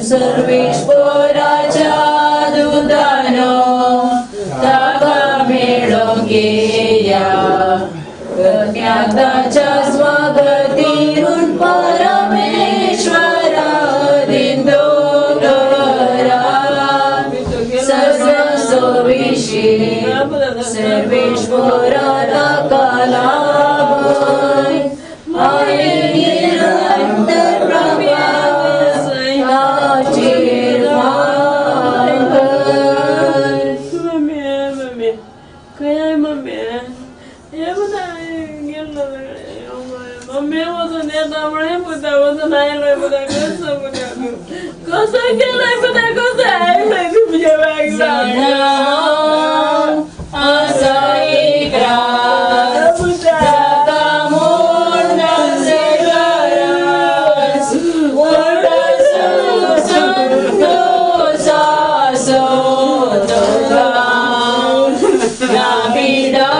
सर्वेश्वराच्या दुदानो ताका मेळोंक येया ताच्या स्वागतीरून परमेश्वरा दिंदो करा सविशी सर्वेश्वरा ताका लाभय आनी निरंतर प्रभा ताचेर मान कर. मम्मी खंय मम्मी हे पुता गेल्लो मम्मी वचून येता म्हळें पुता वचून आयलोय पुता कसो पुता तूं कसो गेलोय पुता कसो आयलोय तूं म्हज्या बागला आसा एक रास जाता म्हूण नासले गरज व्हड संतोषाचो तो गांव ना पिडा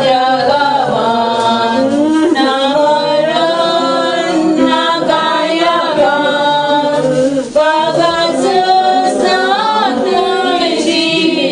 त्या गांवान ना मरण ना काया गांव बागाचो साथ जीवन.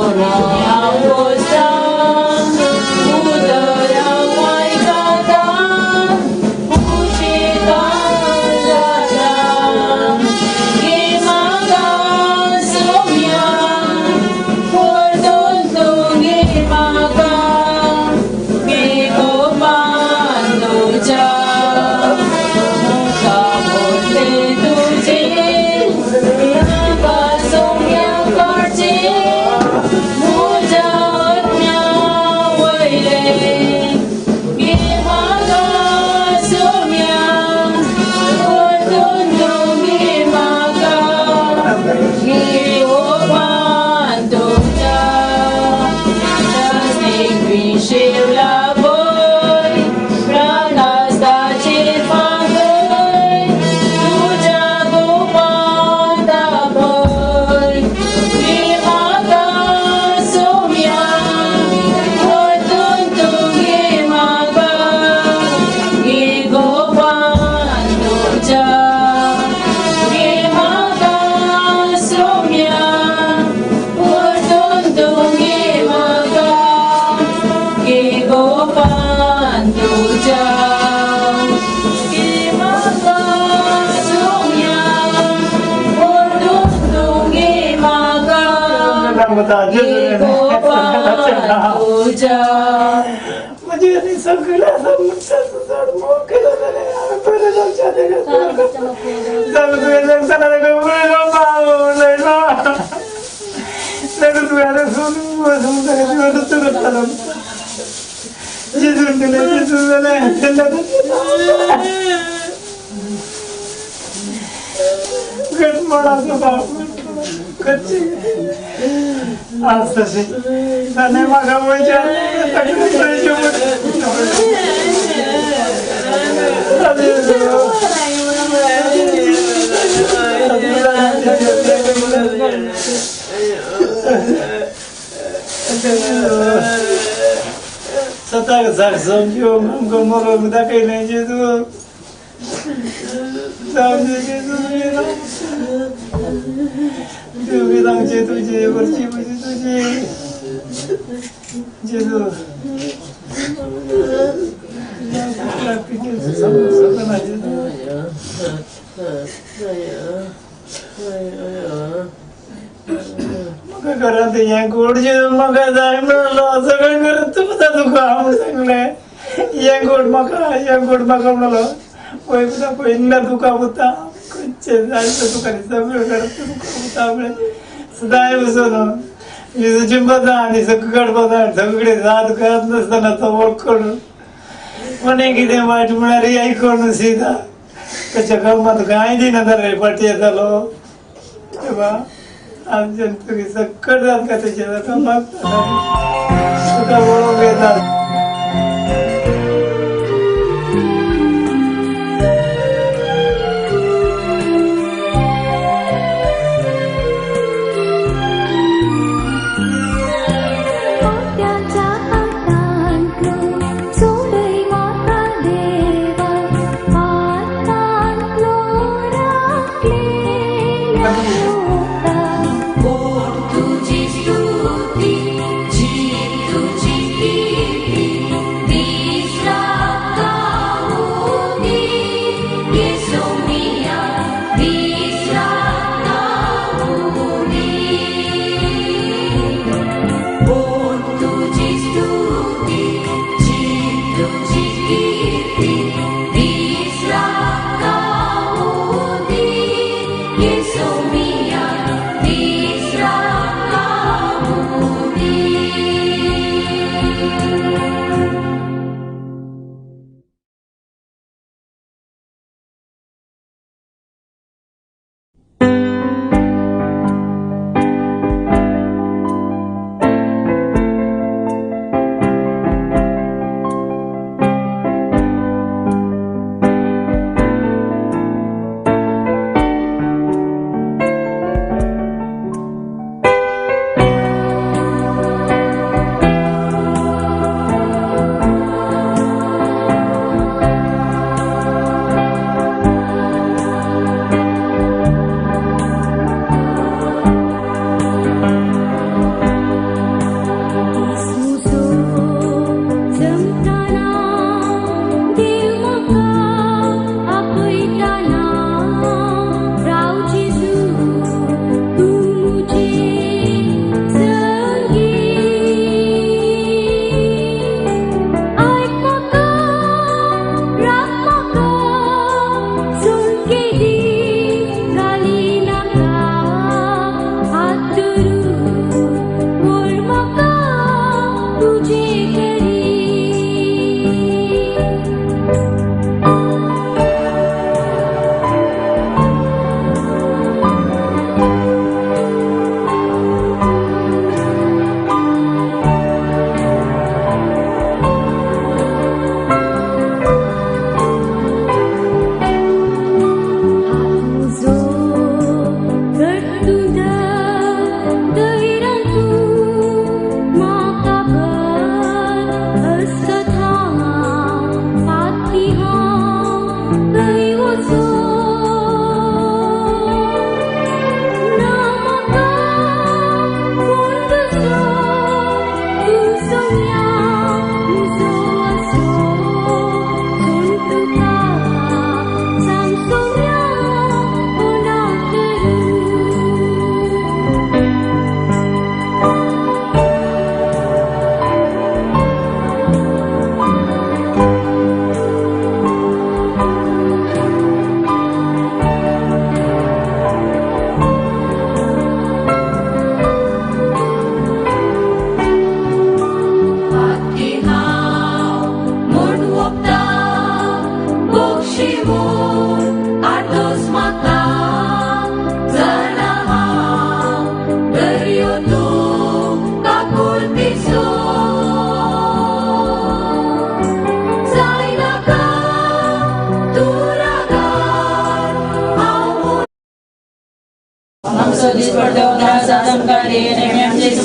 हांव पोसतां उतर हांव आयकतां उशेकान जाता गे म्हाका सोम्या परतून तूं गे म्हाका गे गोपान तुज्या मुखा बोलले तुजे म्हाका सोम्या करचें म्हज्या आत्म्या वयलें गे म्हाका सोम्या परतून तूं गे म्हाका गे गोपान तुज्या विशेवला पय प्राणास्ताचेर फांकय तुज्या गोपान दाखय गे म्हाका सोम्या परतून तूं गे म्हाका गे गोपान तुज्या गे म्हाका सोम्या परतून तूं गे म्हाका गे गोपान तुज्या गे म्हाका सोम्या परतून तूं गे म्हाका गे गोपान तुज्या. म्हणजे आनी सगळें आसा मनशाचो चड मोग केलो जाल्यार हांवें बरें जावचें. तुवें सांगतना तुवें जेजून दिलें जेजून जालें घटमोडाचो बाप खंयची आज तशें ताणें म्हाका वयचें सगळें. स्वताक साक समजू आमकां मरोंक दाखयलें जेजू जेजू तुमी तुजी वरची म्हजी तुजी जेजू सगळं जेजू. म्हाका घरांत हें गोड जेजू म्हाका जाय म्हणलो सगळें घरांत तुमकां तुका हांव सांगलें हें गोड म्हाका हें गोड म्हाका म्हणलो पळय पुता पळयल्ल्या तुका पुता खंयचें जाय तें तुका सगळें घरांत तुका पुता म्हळें सदांय बसून जेजू चिंपता आनी सगळें काडपा सगळे जात करत नासतना तो वळख करून कोणें कितें वायट म्हळ्यार आयकून सीधा ताच्या कामांत कांय दिना जाल्यार फाटी येतालो. तेव्हा आमच्या तुगे सकट जाता तेच्या कामाक तुका पळोवंक येता. पोत्याच्या हातांतलो सोडय म्हाका देवा हातांतलो राखलेल्या लोका. तुझी स्तुती, जीव तुझी कीर्ती.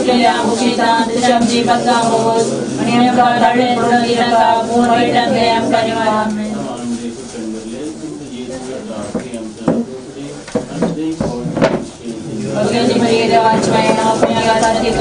दिसलेल्या मुक्षितान तशें आमची पत्ता मोस आनी आमकां धाडलें म्हणून दिनाका पूण वायटांतलें आमकां निवार. भगवती मरिये देवाची माया आपल्या सारकी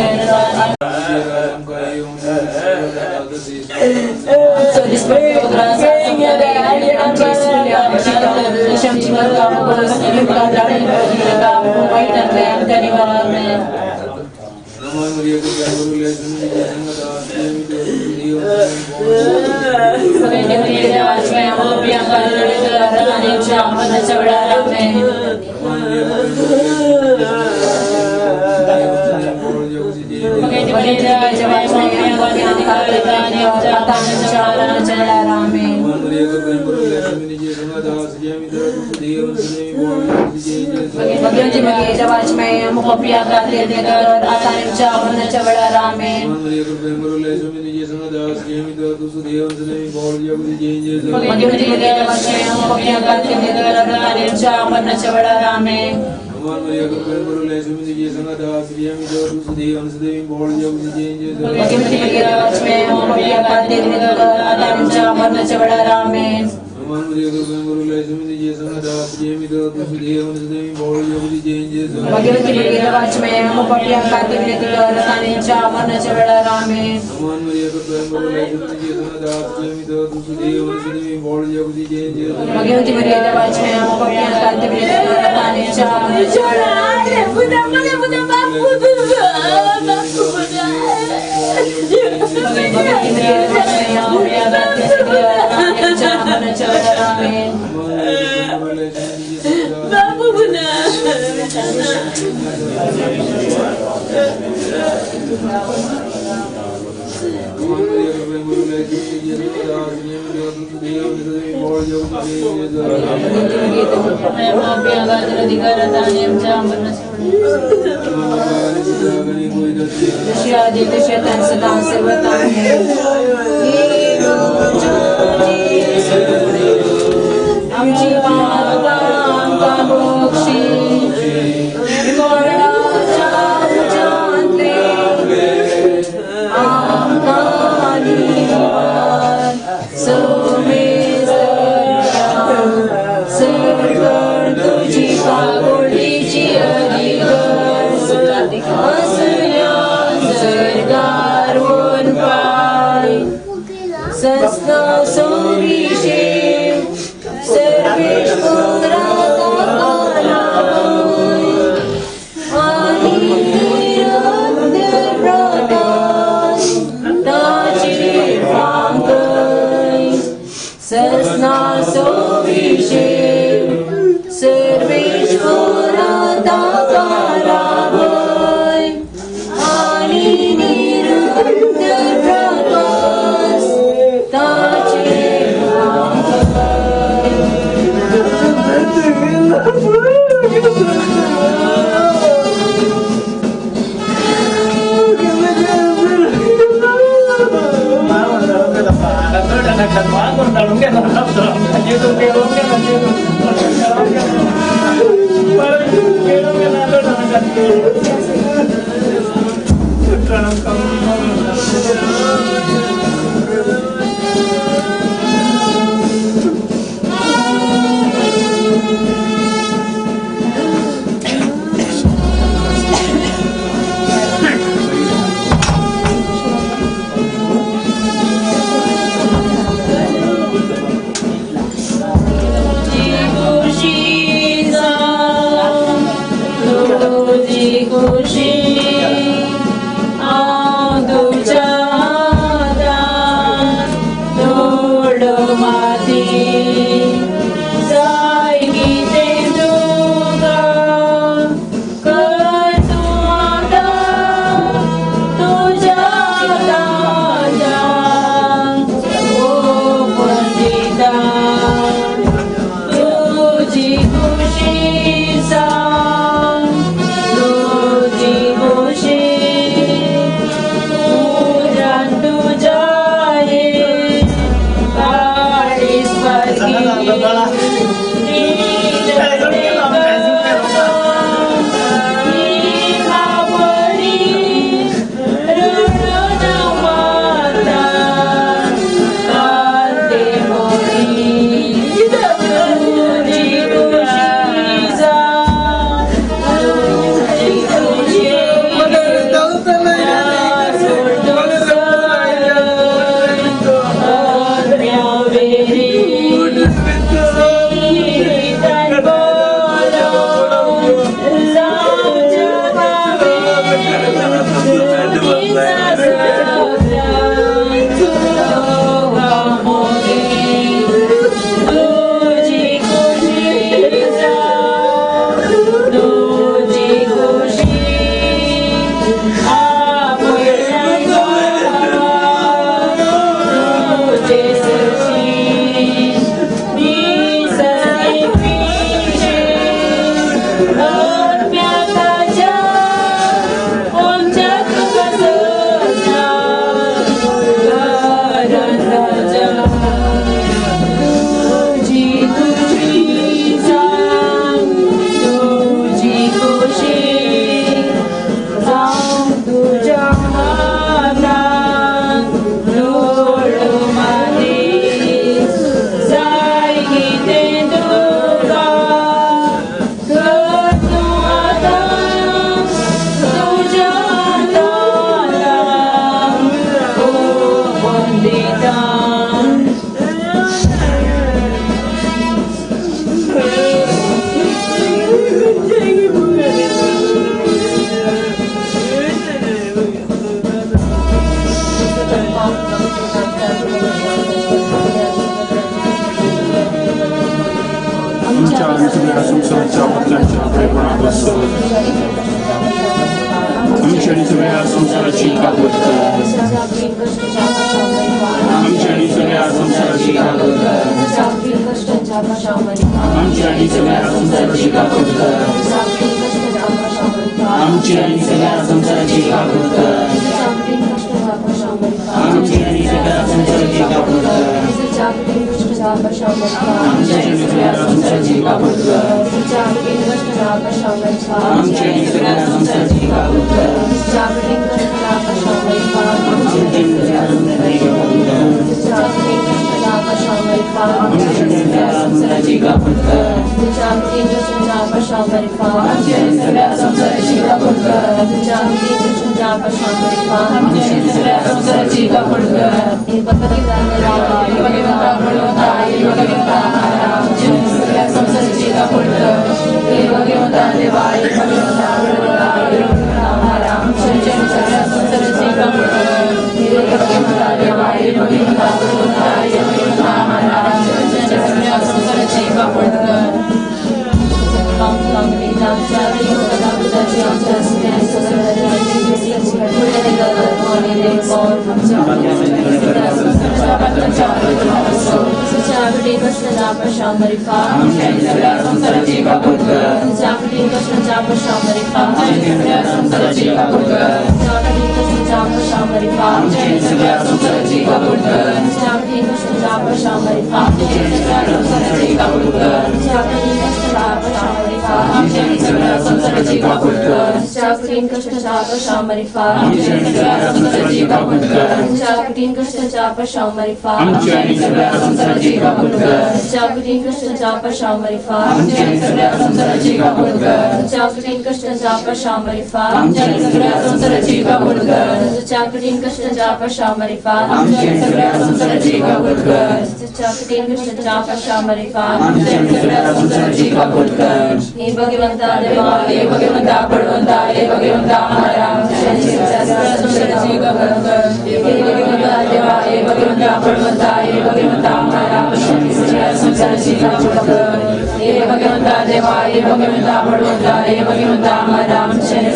आमच्या आनी सगळ्या संवसाराच्या पत्रांच्या बरेपणा बसत. आमच्या आनी सगळ्या संवसाराची काकूत कर. आमच्या आनी सगळ्या संवसाराची काकूत कर. आमच्या आनी सगळ्या संवसाराची काकूत कर. आमची आनी सगळ्या संवसाराची काकूत कर. आमची आनी सगळ्या संवसाराची काकूत कर. आमच्या आनी सगळ्या संवसाराची काकूत कर. आमच्या आनी सगळ्या संवसाराची काकूत कर. आमच्या आनी सगळ्या संवसाराची काकूत कर. आमच्या आनी सगळ्या संवसाराची काकूत कर. आमच्या आनी सगळ्या संवसाराची काकूत कर. सगळ्या संवसाराची काकूत कर. सगळ्या संवसाराची काकूत कर.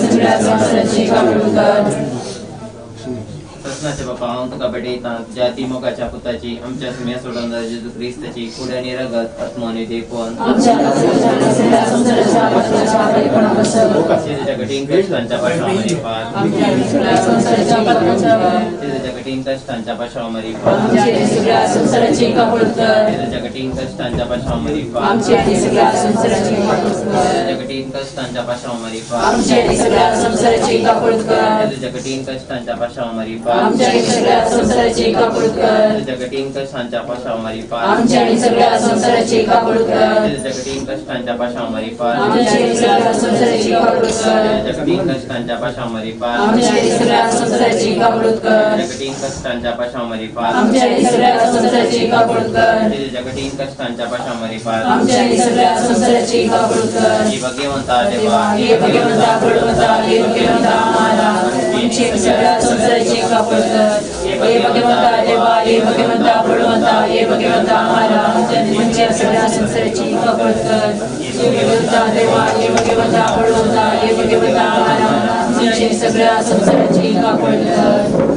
सगळ्या संवसाराची काकूत कर. ससनाच्या बापा हांव तुका भेटयतां तुज्या अती मोगाच्या पुताची आमच्या सुम्या सोडून जेजू क्रिस्ताची कूड आनी रगत आत्मो आनी देवपण जेजूच्या कठीण कश्टांच्या पाशांव मरिपात जेजूच्या कठीण कश्टांच्या पाशांव मरिपात जेजूच्या कठीण कश्टांच्या पाशांव मरिपात जेजूच्या कठीण कश्टांच्या पाशांव मरिपात जेजूच्या कठीण कश्टांच्या पाशांव मरिपात जेजूच्या कठीण कश्टांच्या पाशांव मरिपात जेजूच्या कठीण कश्टांच्या पाशांव मरिपात जेजूच्या कठीण कश्टांच्या पाशांव मरिपात जेजूच्या कठीण कश्टांच्या पाशांव मरिपात जेजूच्या कठीण कश्टांच्या पाशांव मरिपात. हे भगवंता देवा, हे भगवंता बळवंता, हे भगवंता आम्हाला सगळ्या संसाराची काकूत कर. हे भगवंता देवा, हे भगवंता बळवंता, हे भगवंता आम्हाला आमच्या सगळ्या संसाराची काकूत कर. हे भगवंता देवा, हे भगवंता बळवंता, हे भगवंता आम्हाला आमच्या सगळ्या संसाराची काकूत कर.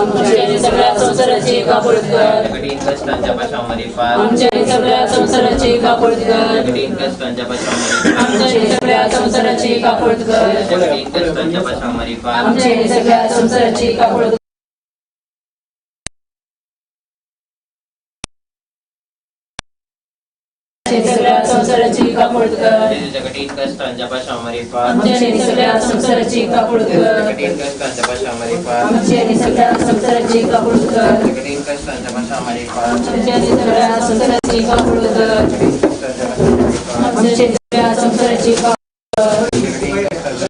आमच्या सगळ्या संसाराची काकूत कर. कठीण कश्टांच्या पाशांव मरिपात आमच्या सगळ्या संसाराची काकूत कर. कठीण कश्टांच्या पाशांव मरिपात आमच्या सगळ्या संसाराची काकूत कर. कठीण कश्टांच्या पाशांव मरिपात आमच्या सगळ्या संसाराची काकूत आमच्या सगळ्या संवसाराची काकूळ कर. जेजूच्या कठीण कष्टांच्या पाशांवर पार. आमच्या सगळ्या संवसाराची काकूळ कर. कठीण कष्टांच्या पाशांवर पार. आमच्या सगळ्या संवसाराची काकूळ कर. कठीण कष्टांच्या पाशांवर पार. आमच्या सगळ्या संवसाराची काकूळ कर. आमच्या सगळ्या संवसाराची काकूळ कर.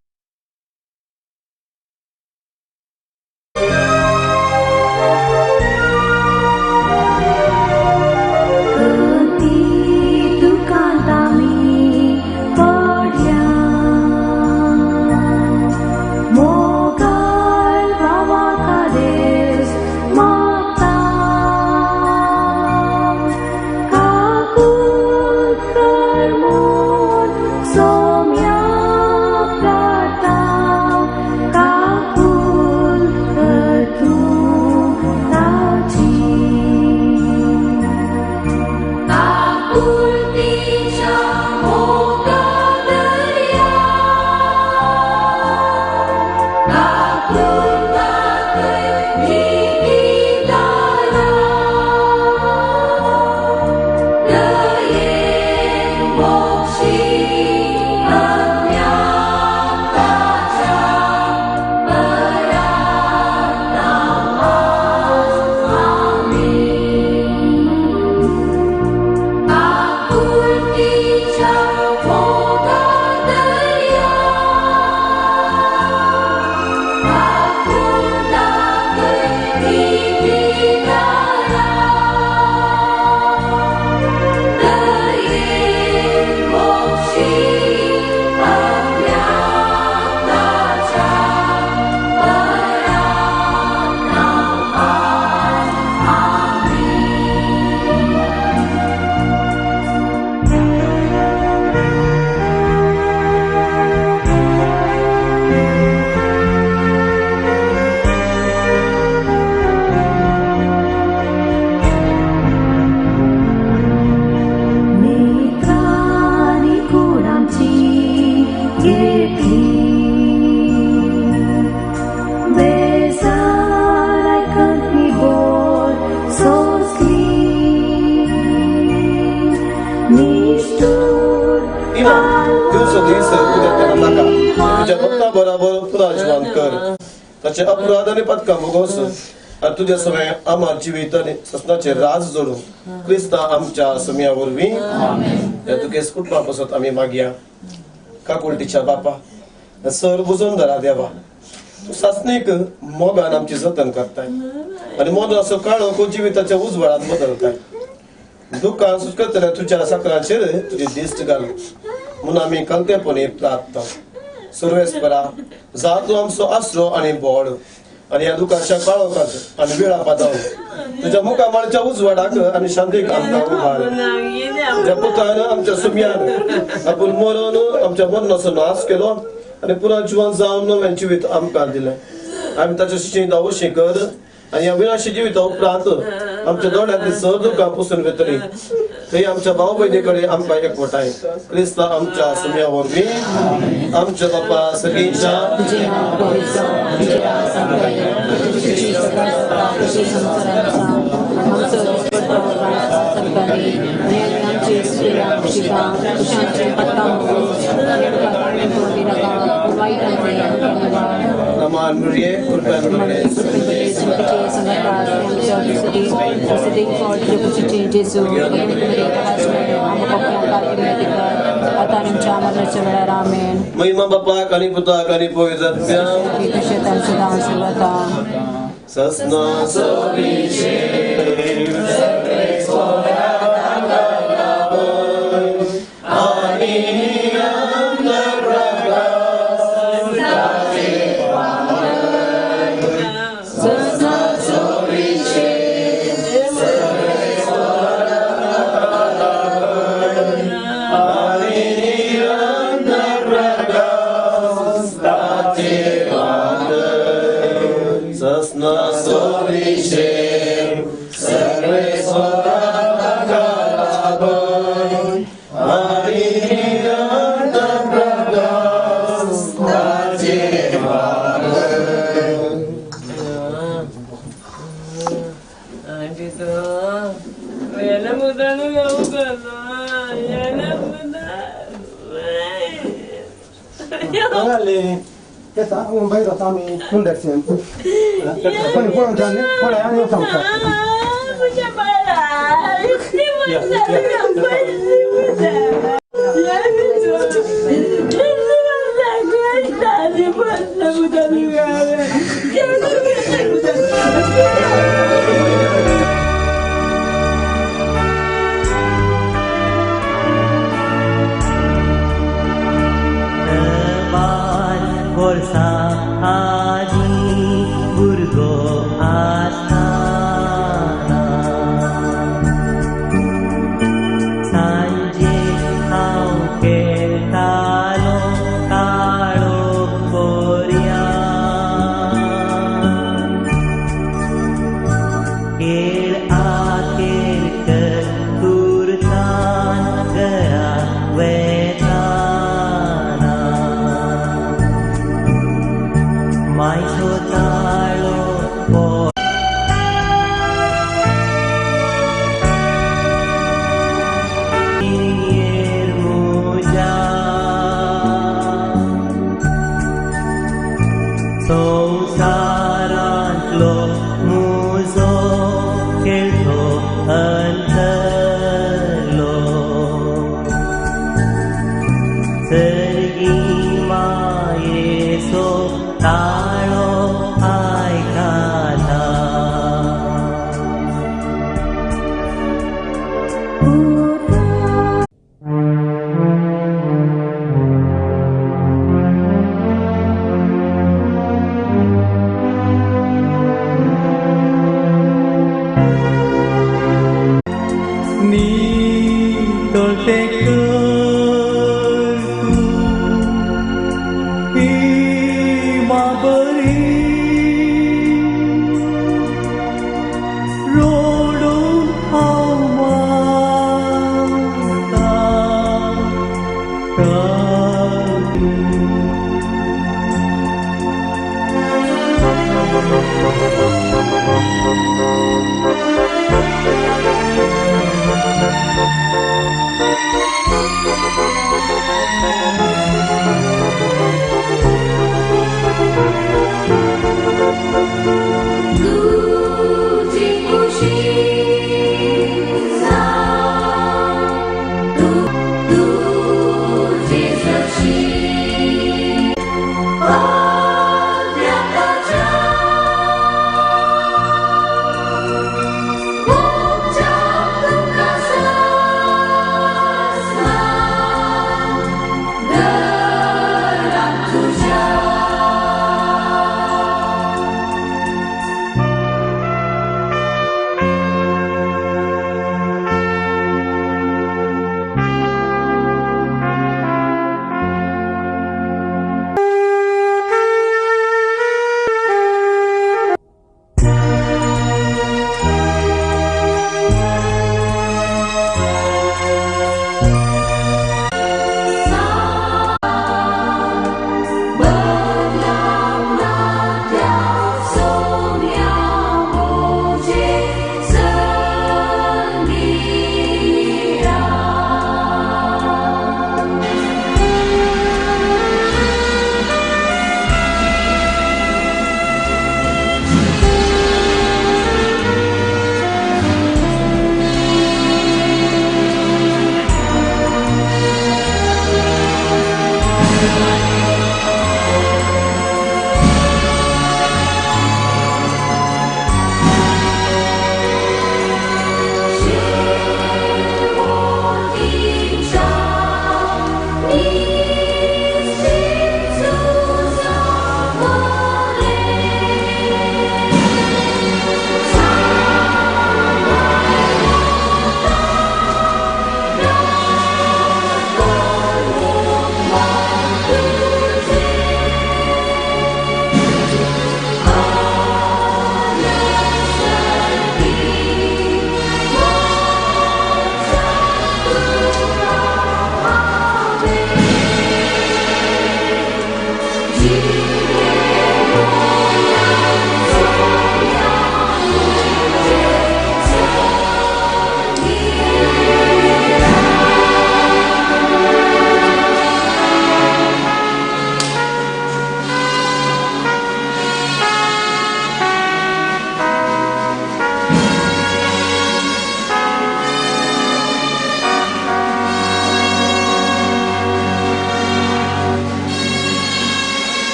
बराबर ताचे अपराध आनी पदकां भोगोस आनी तुज्या समय आमार जिवीत आनी ससनाचे राज जोडून क्रिस्ता आमच्या समया वरवीं ह्या तुगेस कुटुंबा पासत आमी मागया. काकुळटीच्या बापा सर बुजोवन धरा देवा, तूं सासणीक मोगान आमची जतन करताय आनी मोदो काळोख जिविताच्या उजवाडात बदलताय. दुख्खान सुचकतल्या तुज्या साकराचेर तुजी दिश्ट घालू म्हणून आमी कलतेपणी प्रार्थना. सर्वेस्परा जा तूं आमचो आसरो आनी बोड आनी ह्या दुखाच्या काळोखात आनी वेळा पादाव तुज्या मुखामळच्या उजवाडाक आनी शांतीक आमकां उबार. तुज्या पुतान आमच्या सुम्यान आपूण मरून आमच्या मरणाचो नाश केलो आनी पुराय जिवन जावन नवें जिवीत आमकां दिलें. आमी ताच्या शिक्षण अवश्य कर आनी ह्या विनाशी जिविता उपरांत आमच्या दोळ्यांतली सर दुखां पुसून वेतली थंय आमच्या भाव भयणी कडेन आमकां एकवटाय. क्रिस्ता आमच्या सुम्या वरवीं आमच्या बापा सगळींच्या Naman Marie, Kurban Marie, Mahima Bapa kani puta kani poizatya Sasna sovishe Ay, हांगाले ते भायर वता आमी मुंडरच्यान कोणी पळोवन पळय आनी सांगता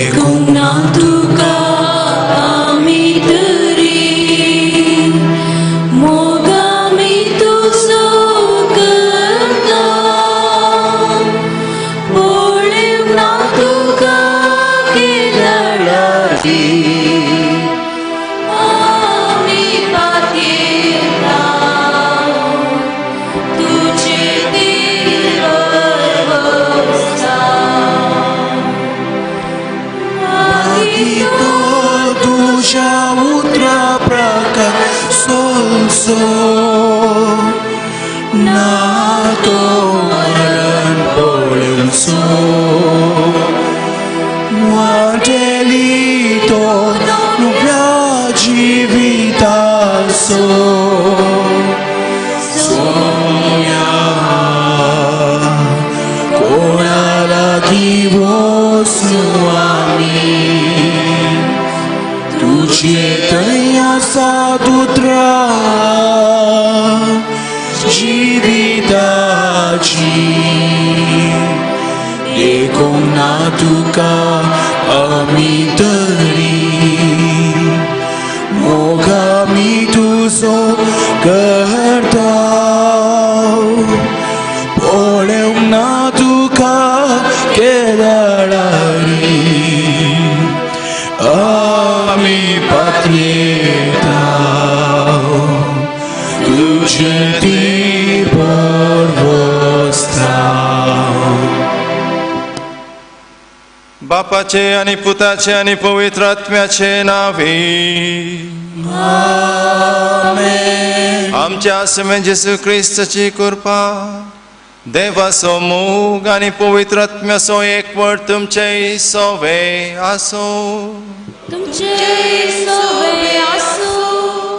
देखूंक ना तुका आमी तरी मोग आमी तुजो करता पळेवंक ना तुका केदळारी आमी पातयेता तुजे देवर वचता मागीर तुज्या उतरा प्रकार सोलसो ना तो मरण पळोवचो वाटेली तो नुव्या जिविताचो सोम्या कोणा लागीं वचूं आमी तुजे थंय आसा उतरां जिविताची देखूंक ना तुका आमी तरी मोग आमी तुजो करता पळोवंक ना तुका केदळारी आमी पातयेता तुजे देवर वचता. बापाचे आनी पुताचे आनी पवित्र आत्म्याचे नावे आमेन. आमच्या आसमे जेजू क्रिस्ताची कृपा, देवाचो मोग आनी पवित्र आत्म्याचो एकवट तुमचे सोवे आसूं. तुमचे सोवे आसूं.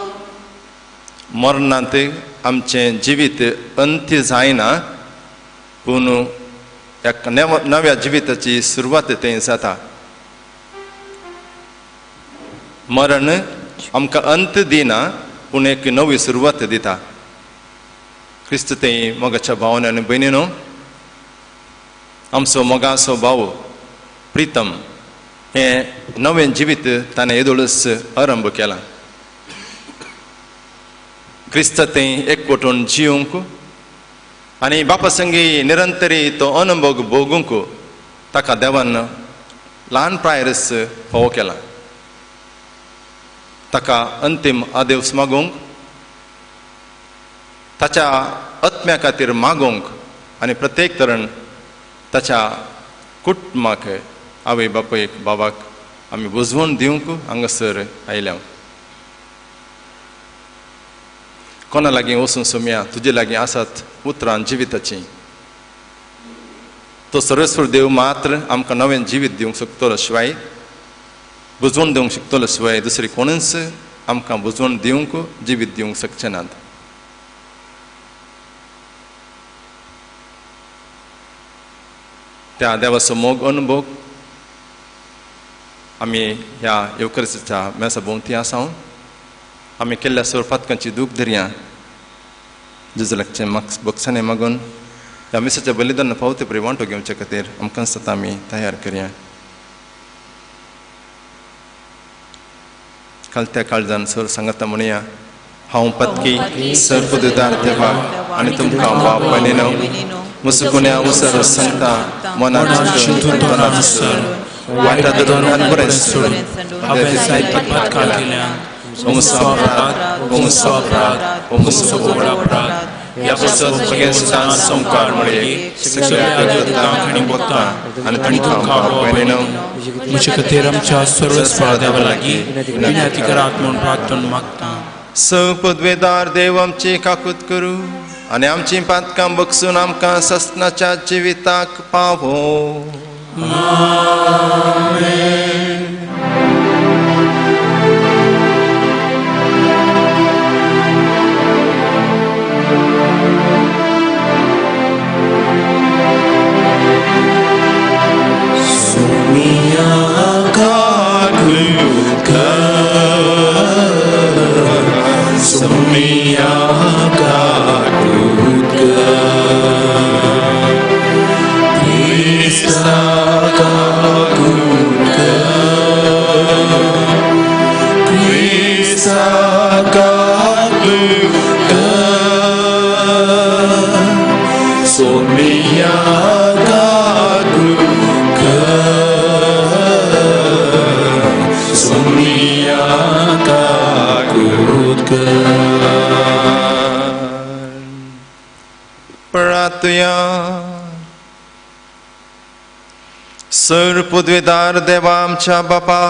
मरणांत आमचें जिवीत अंत्य जायना, पूण एक नव्या जिविताची सुरवात थंय जाता. मरण आमकां अंत दिना, पूण एक नवी सुरवात दिता. क्रिस्त थंय मोगाच्या भावान आनी भयणीनो, आमचो मोगाचो भाव प्रितम हें नवें जिवीत ताणें येदोळच आरंभ केला. क्रिस्त थंय एकवटून जिवंक आनी बापा संगी निरंतरी तो अनुभव भोगूंक ताका देवान ल्हान प्रायरच फावो केला. ताका अंतीम आदेवस मागूंक, ताच्या आत्म्या खातीर मागूंक आनी प्रत्येक तरण ताच्या कुटुंबाक, आवय बापूयक, बाबाक आमी बुजवण दिवंक हांगासर आयल्या. कोणा लागीं वचून सोम्या तुजे लागीं आसात उतरां जिविताचीं. तो सर्वेस्वर देव मात्र आमकां नवें जिवीत दिवंक शकतलो शिवाय, बुजवण दिवंक शकतलो शिवाय दुसरी कोणूच आमकां बुजवण दिवंक, जिवीत दिवंक शकचे नात. त्या देवाचो मोग अनुभव आमी ह्या येवकरीच्या मेसा भोंवती आसा. आमी केल्ल्या सोरपातकांची दूख धरया, जेजूलागचें बक्षाने मागून ह्या मिसाच्या बलिदान फावते परी वांटो घेवचे खातीर आमकां सदां आमी तयार करया. कालत्या काळजान सर सांगता म्हणया, हांव पत्की सर्पदुदार देवाक आनी तुमकां बाप भयणीनो मुसकुन्या उसर सांगता मनात चिंतून सर वायटा धरून आनी बरें सोडून हांवें जायतीं पातकां केल्यां. म्हजो अपराध, म्हजो अपराध, म्हजो व्हड अपराध. ह्या पासत म्हगे सुदां संवकार म्हळ्ये सगळ्या देवतांक आनी भक्तांक आनी तुमकां बाप भयणीनो म्हजे खातीर आमच्या सर्वस्वाळ देवा लागीं विनंती करात म्हूण प्रार्थना मागता. स पदवेदार देव आमची काकूत करूं आनी आमची पातकां बगसून आमकां ससनाच्या जिविताक पावो. आमेन. Sumia kakutka, Krista. सर पदवेदार देवा आमच्या बापा,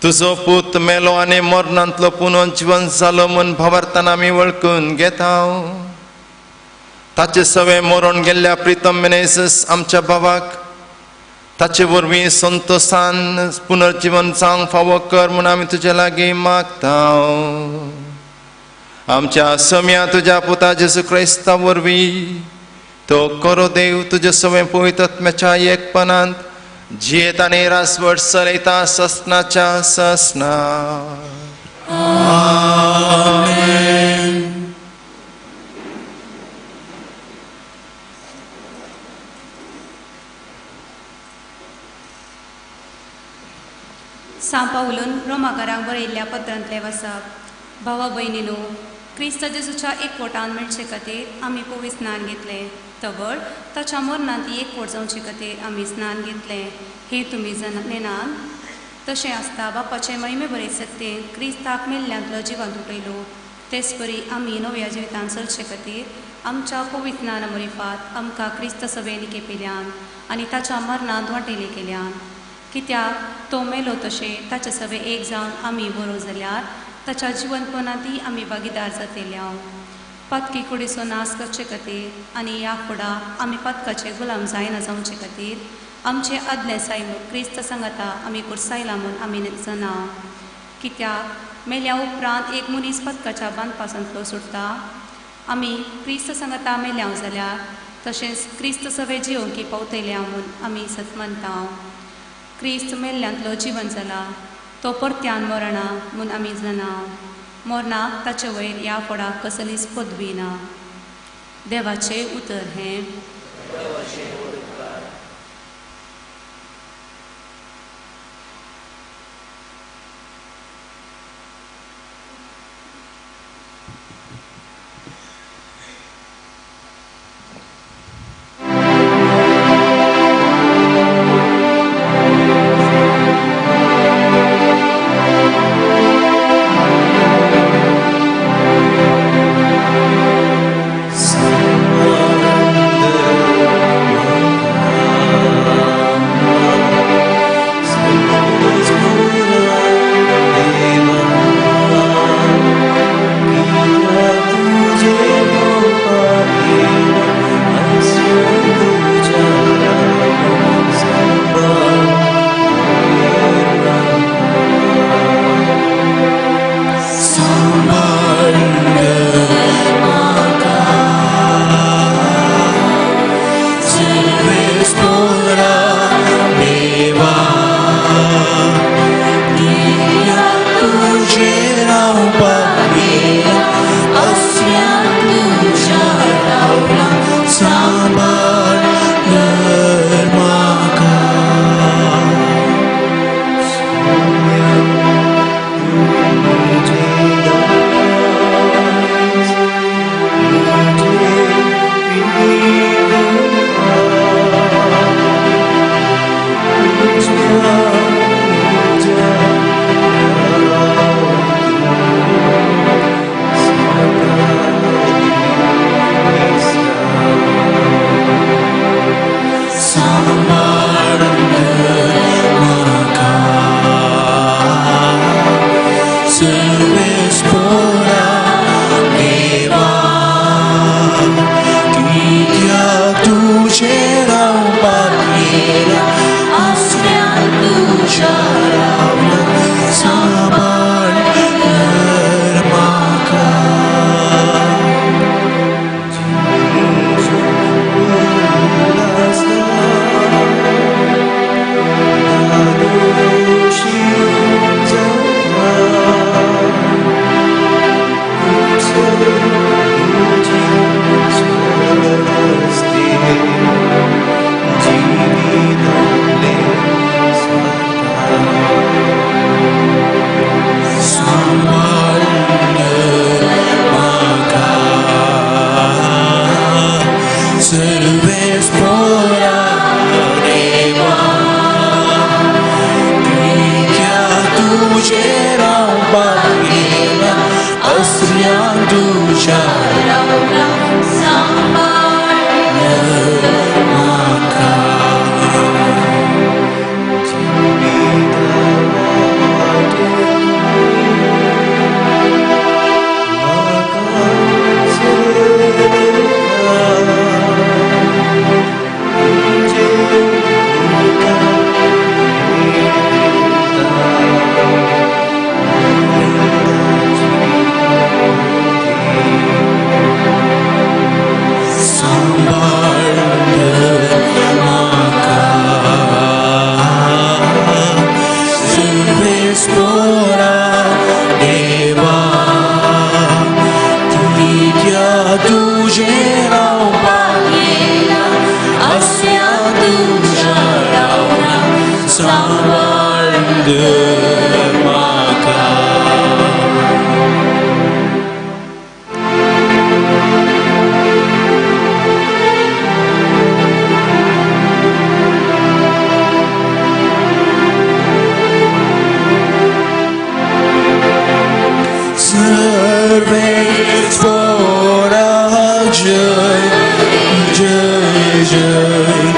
तुजो पूत मेलो आनी मरणांतलो पुनर्जीवन जालो म्हूण भावार्थान आमी वळखून घेता. ताचे सवे मरण गेल्ल्या प्रितम मेनेझस आमच्या भावाक ताचे वरवीं संतोसान पुनर्जीवन जावंक फावो कर म्हूण आमी तुजे लागीं मागता. आमच्या सम्या तुज्या पुता जेजू क्रिस्ता वरवीं तो करो देव तुजे सवें पवित्र आत्म्याच्या एकपणांत जियेत आनी रासवट चलयता ससनाच्या ससना. आमेन. सांव पावलून रोमाकारांक बरयल्ल्या पत्रांतलें वाचप. भावा भयणीनो, क्रिस्त जेजूच्या एकवटान मेळचे खातीर आमी पवित्र स्नान घेतलें, तवळ ताच्या मरणांत एकवट जावचे खातीर आमी स्नान घेतलें हें तुमी नेनात. तशें आसता बापाचे महिमे बरे सत्तेन क्रिस्ताक मेल्ल्यांतलो जिवांत उठयलो, तेच परी आमी नव्या जिवितांत चलचे खातीर आमच्या पवित्र स्नाना मरिफात आमकां क्रिस्त सभेन केपेल्यान आनी ताच्या मरणांत वांटेले केल्यान. कित्याक तो मेलो तशें ताचे सवे एक जावन आमी बरो जाल्यार ताच्या जिवनपणांतय आमी भागीदार जातले. पातकी कुडीचो नाश करचे खातीर आनी ह्या फुडा आमी पातकाचे गुलाम जायना जावचे खातीर आमचे आदले सायब क्रिस्त सांगाता आमी कुर्सायला म्हूण आमी जाणा. कित्याक मेल्या उपरांत एक मनीस पातकाच्या बांदपासांतलो सुट्टा. आमी क्रिस्त सांगाता मेल्या जाल्यार तशेंच क्रिस्त सवे जिवंकी पावतल्या म्हूण आमी सत मानता. क्रिस्त मेल्ल्यांतलो जिवन जाला, तो परत्यान मरणा म्हूण आमी जाणा. मरणाक ताचे वयर ह्या फळाक कसलीच पदवी ना. देवाचें उतर हें. Someone सांबाळून धर म्हाका. सर्वेस्पोरा जय जय जय,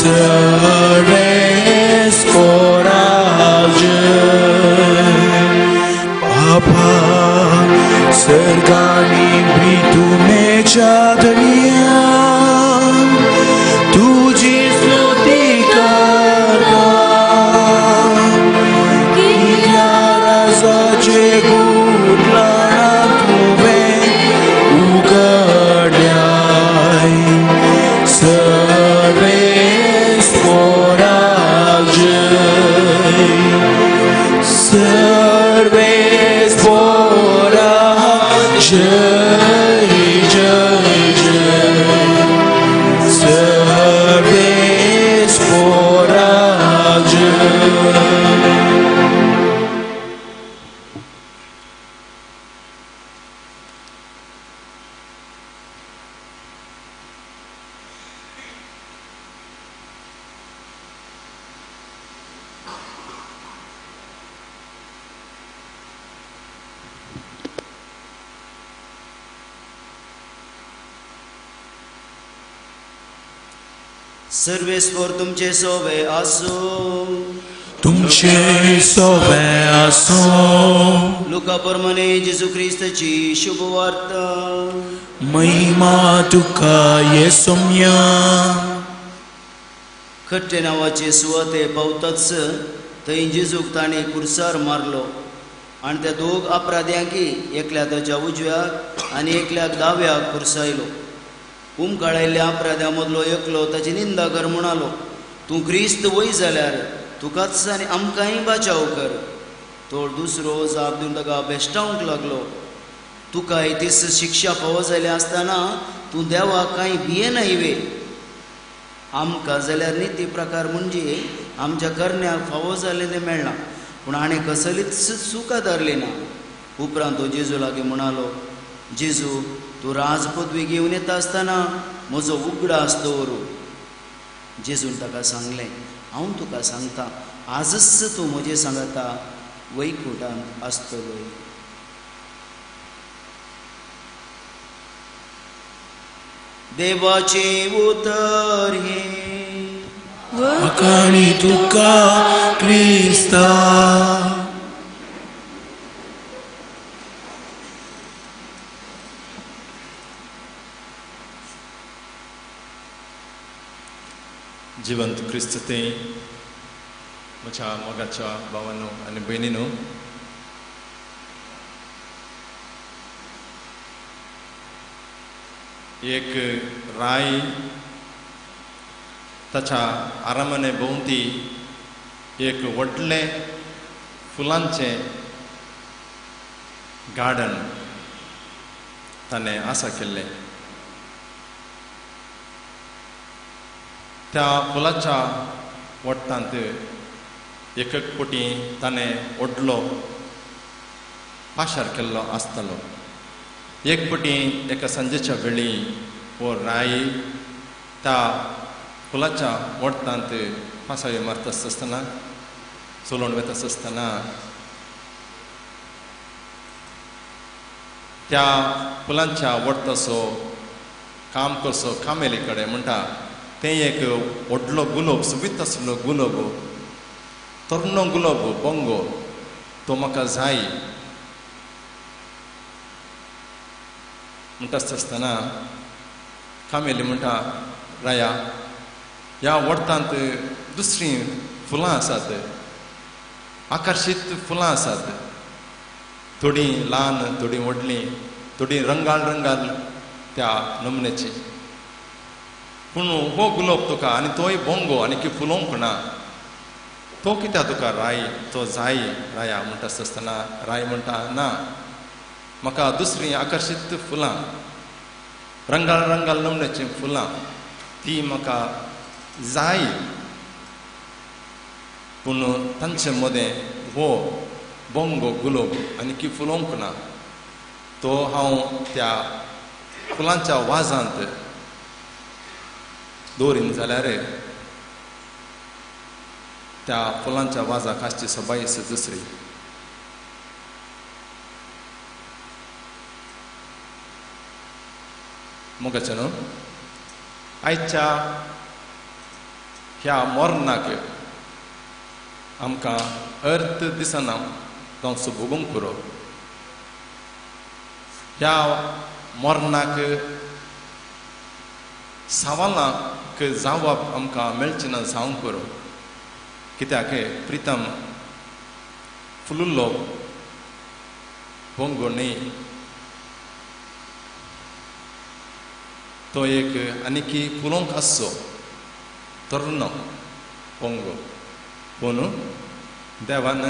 सर्वेस्पोरा जय. बापा सर्गानी ब्रितुमेच्या धनया तुजी स्तुती करता, कितल्या राजाचे गुटलां तुवें उगडल्याय. सर्वेस्पोरा जय, सर्वेस्पोरा जय जय जय, सर्वेस्पोरा जय. सर्वेस्पोर तुमचे सोवे आसूं, तुमचे सोवे आसूं. लुका प्रमाणे जेजू क्रिस्ताची शुभवार्ता. महिमा तुका येसोम्या. खट्टे नांवाचे सुवाते पावताच थंय जेजूक ताणें कुर्सार मारलो आनी त्या दोग अपराध्यांकी एकल्या ताच्या उजव्याक आनी एकल्याक दाव्याक कुर्सायलो. उमकाळायल्ल्या अपराध्यां मदलो एकलो ताची निंदा कर म्हणालो, तूं क्रिस्त वय जाल्यार तुकाच आनी आमकांय बाचाव कर. तो दुसरो जाप दिवन ताका बेश्टावंक लागलो, तुकाय तीच शिक्षा फावो जाली आसतना तूं देवाक कांय भियेनाय वे? आमकां जाल्यार निती प्रकार म्हणजे आमच्या करण्याक फावो जाल्लें तें मेळना, पूण हाणें कसलीच चूक आदारली ना. उपरांत तो जेजू लागीं म्हणालो, जेजू तूं राज पदवी घेवन येता आसतना म्हजो उगडास दवरूं. जेजून ताका सांगलें, हांव तुका सांगता, आजच तूं म्हजे सांगाता वैकुटांत आसतलो. देवाचें उतर हें. आनी तुका क्रिस्ता. जिवंत क्रिस्त ते म्हज्या मोगाच्या भावानो आनी भयणीनो, एक राय ताच्या आरामाने भोंवती एक व्हडलें फुलांचें गार्डन ताणें आसा केल्लें. त्या फुलाच्या वट्टांत एक एक पटी ताणें व्हडलो पाशार केल्लो आसतालो. एक पटी एका सांजेच्या वेळी हो राय त्या फुलाच्या वट्टांत पासायो मारता आसतना, चलोवन वता आसतना त्या फुलांच्या वट्टाचो काम करचो कामेली कडेन म्हणटा तें एक व्हडलो गुलोब, सोबीत आसलो गुलोब, तरणो गुलोब बोंगो, तो म्हाका जाय म्हणटा आसतना कामेली म्हणटा, राया ह्या वट्टांत दुसरीं फुलां आसात, आकर्शीत फुलां आसात, थोडीं ल्हान, थोडीं व्हडलीं, थोडीं रंगाळ रंगाळ त्या नमुन्याची, पूण हो गुलोब तुका आनी तोय बोंगो आनी की फुलोवंक ना, तो कित्याक तुका राय, तो जाय राया म्हणटा आसतना राय म्हणटा, ना म्हाका दुसरीं आकर्शीत फुलां, रंगाळ रंगाळ नमुन्याचीं फुलां ती म्हाका जाय. पूण तांचे मदें हो बोंगो गुलोब आनी फुलोवंक ना. तो हांव त्या फुलांच्या वाजांत दवरीन जाल्यार त्या फुलांच्या वाजाक आसची सबाय दुसरी. मोगाचें न्हू आयच्या ह्या मरणाक आमकां अर्थ दिसना जावं भोगूंक पुरो. ह्या मरणाक सवालांक जावप आमकां मेळचें ना जावंक पुरो. कित्याक प्रितम फुलुल्लो बोंगो न्ही, तो एक आनीकी फुलोवंक आसचो तरणो बोंगो. पूण देवान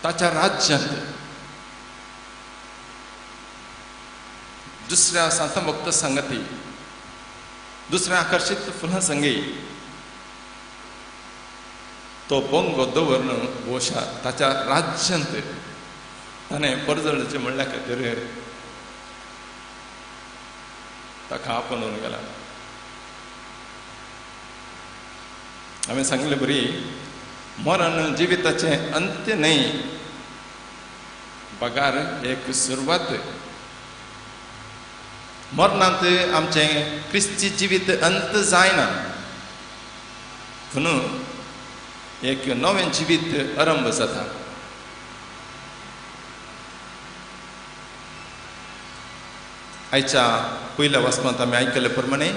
ताच्या राज्यांत दुसऱ्या सांता भक्त संगती दुसऱ्या आकर्शीत फुलां संगी तो बोंगो दवरून भोशा ताच्या राज्यांत ताणें परजळचें म्हणल्या खातीर ताका आपोवन गेला. हांवें सांगलें बरी मरण जिविताचें अंत्य न्हय, बगार एक सुरवात. मरणांत आमचें क्रिस्ती जिवीत अंत जायना, पूण एक नवें जिवीत आरंभ जाता. आयच्या पयल्या वाचपांत आमी आयकल्ले प्रमाणे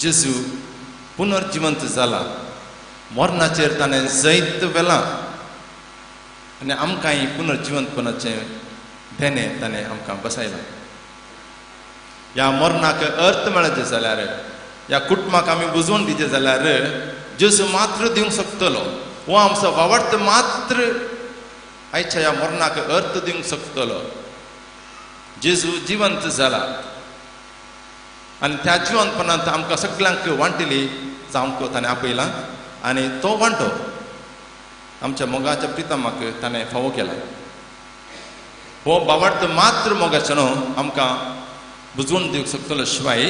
जेजू पुनर्जिवंत जाला, मरणाचेर ताणें जैत व्हेलां आनी आमकांय पुनर्जिवंतपणाचें देणें ताणें आमकां बसायलां. ह्या मरणाक अर्थ मेळचे जाल्यार, ह्या कुटुंबाक आमी बुजोवन दिवचें जाल्यार जेजू मात्र दिवंक शकतलो. हो आमचो वावडत मात्र आयच्या ह्या मरणाक अर्थ दिवंक शकतलो. जेजू जिवंत जाला आनी त्या जिवंतपणांत आमकां सगळ्यांक वांटिली जावंक ताणें आपयलां आनी तो वांटो आमच्या मोगाच्या प्रितमाक ताणें फावो केला. हो बावार्थ मात्र मोगाचो न्हू आमकां बुजवून दिवंक शकतलो शिवाय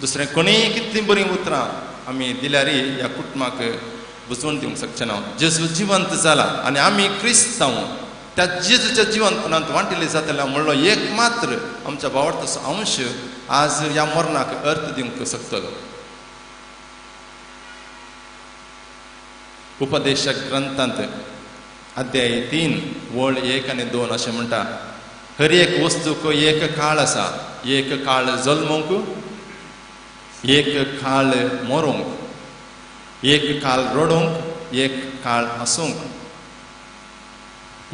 दुसरें कोणीय कितलीं बरीं उतरां आमी दिल्यार ह्या कुटुंबाक बुजवून दिवंक शकचे ना. जेजू जिवंत जाला आनी आमी क्रिस्तांव त्या जेजूच्या जिवंतपणांत वांटिल्ले जातले म्हणलो एक मात्र आमच्या बावार्थाचो अंश आज ह्या मरणाक अर्थ दिवंक शकतलो. उपदेशक ग्रंथांत अध्याय 3 वळ 1 आनी 2 अशें म्हणटा, हर एक वस्तूक एक काळ आसा, एक काळ जल्मूंक, एक काळ मरूंक, एक काळ रडूंक, एक काळ हांसूंक,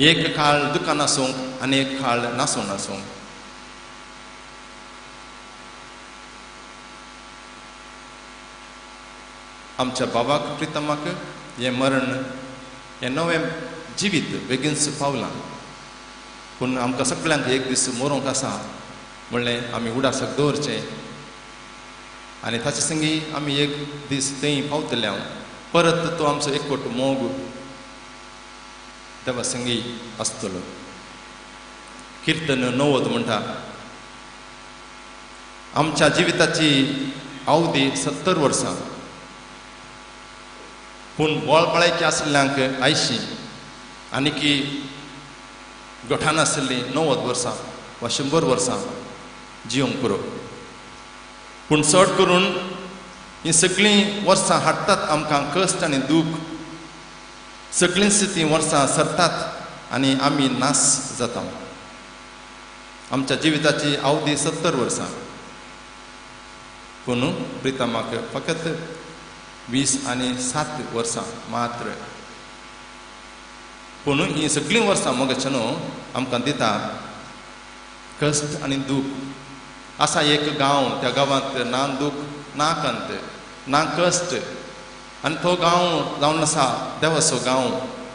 एक काळ दुकान आसूंक आनी एक काळ नासून आसूंक. आमच्या बाबाक प्रितमाक हें मरण हें नवें जिवीत बेगीनच पावलां, पूण आमकां सगळ्यांक एक दीस मरूंक आसा म्हणलें आमी उडासाक दवरचें आनी ताचे संगी आमी एक दीस थंय पावतले. हांव परत तो आमचो एकवट मोग देवा संगी आसतलो. कीर्तन 90 म्हणटा, आमच्या जिविताची अवधी 70 वर्सां, पूण बोळबळायची आशिल्ल्यांक 80 आनी गोठान आशिल्लीं 90 वर्सां वा 100 वर्सां जिवंक पुरो. पूण चड करून हीं सगळीं वर्सां हाडटात आमकां कश्ट आनी दूख, सगळींच तीं वर्सां सरतात आनी आमी नाश जाता. आमच्या जिविताची अवधी 70 वर्सां, पूण प्रितमाक फकत 20 आनी 7 वर्सां मात्र. पूण हीं सगळीं वर्सां मोगाचें न्हू आमकां दिता कश्ट आनी दूख. आसा एक गांव, त्या गांवांत ना दूख ना कांत ना कश्ट, आनी तो गांव जावन आसा देवाचो गांव,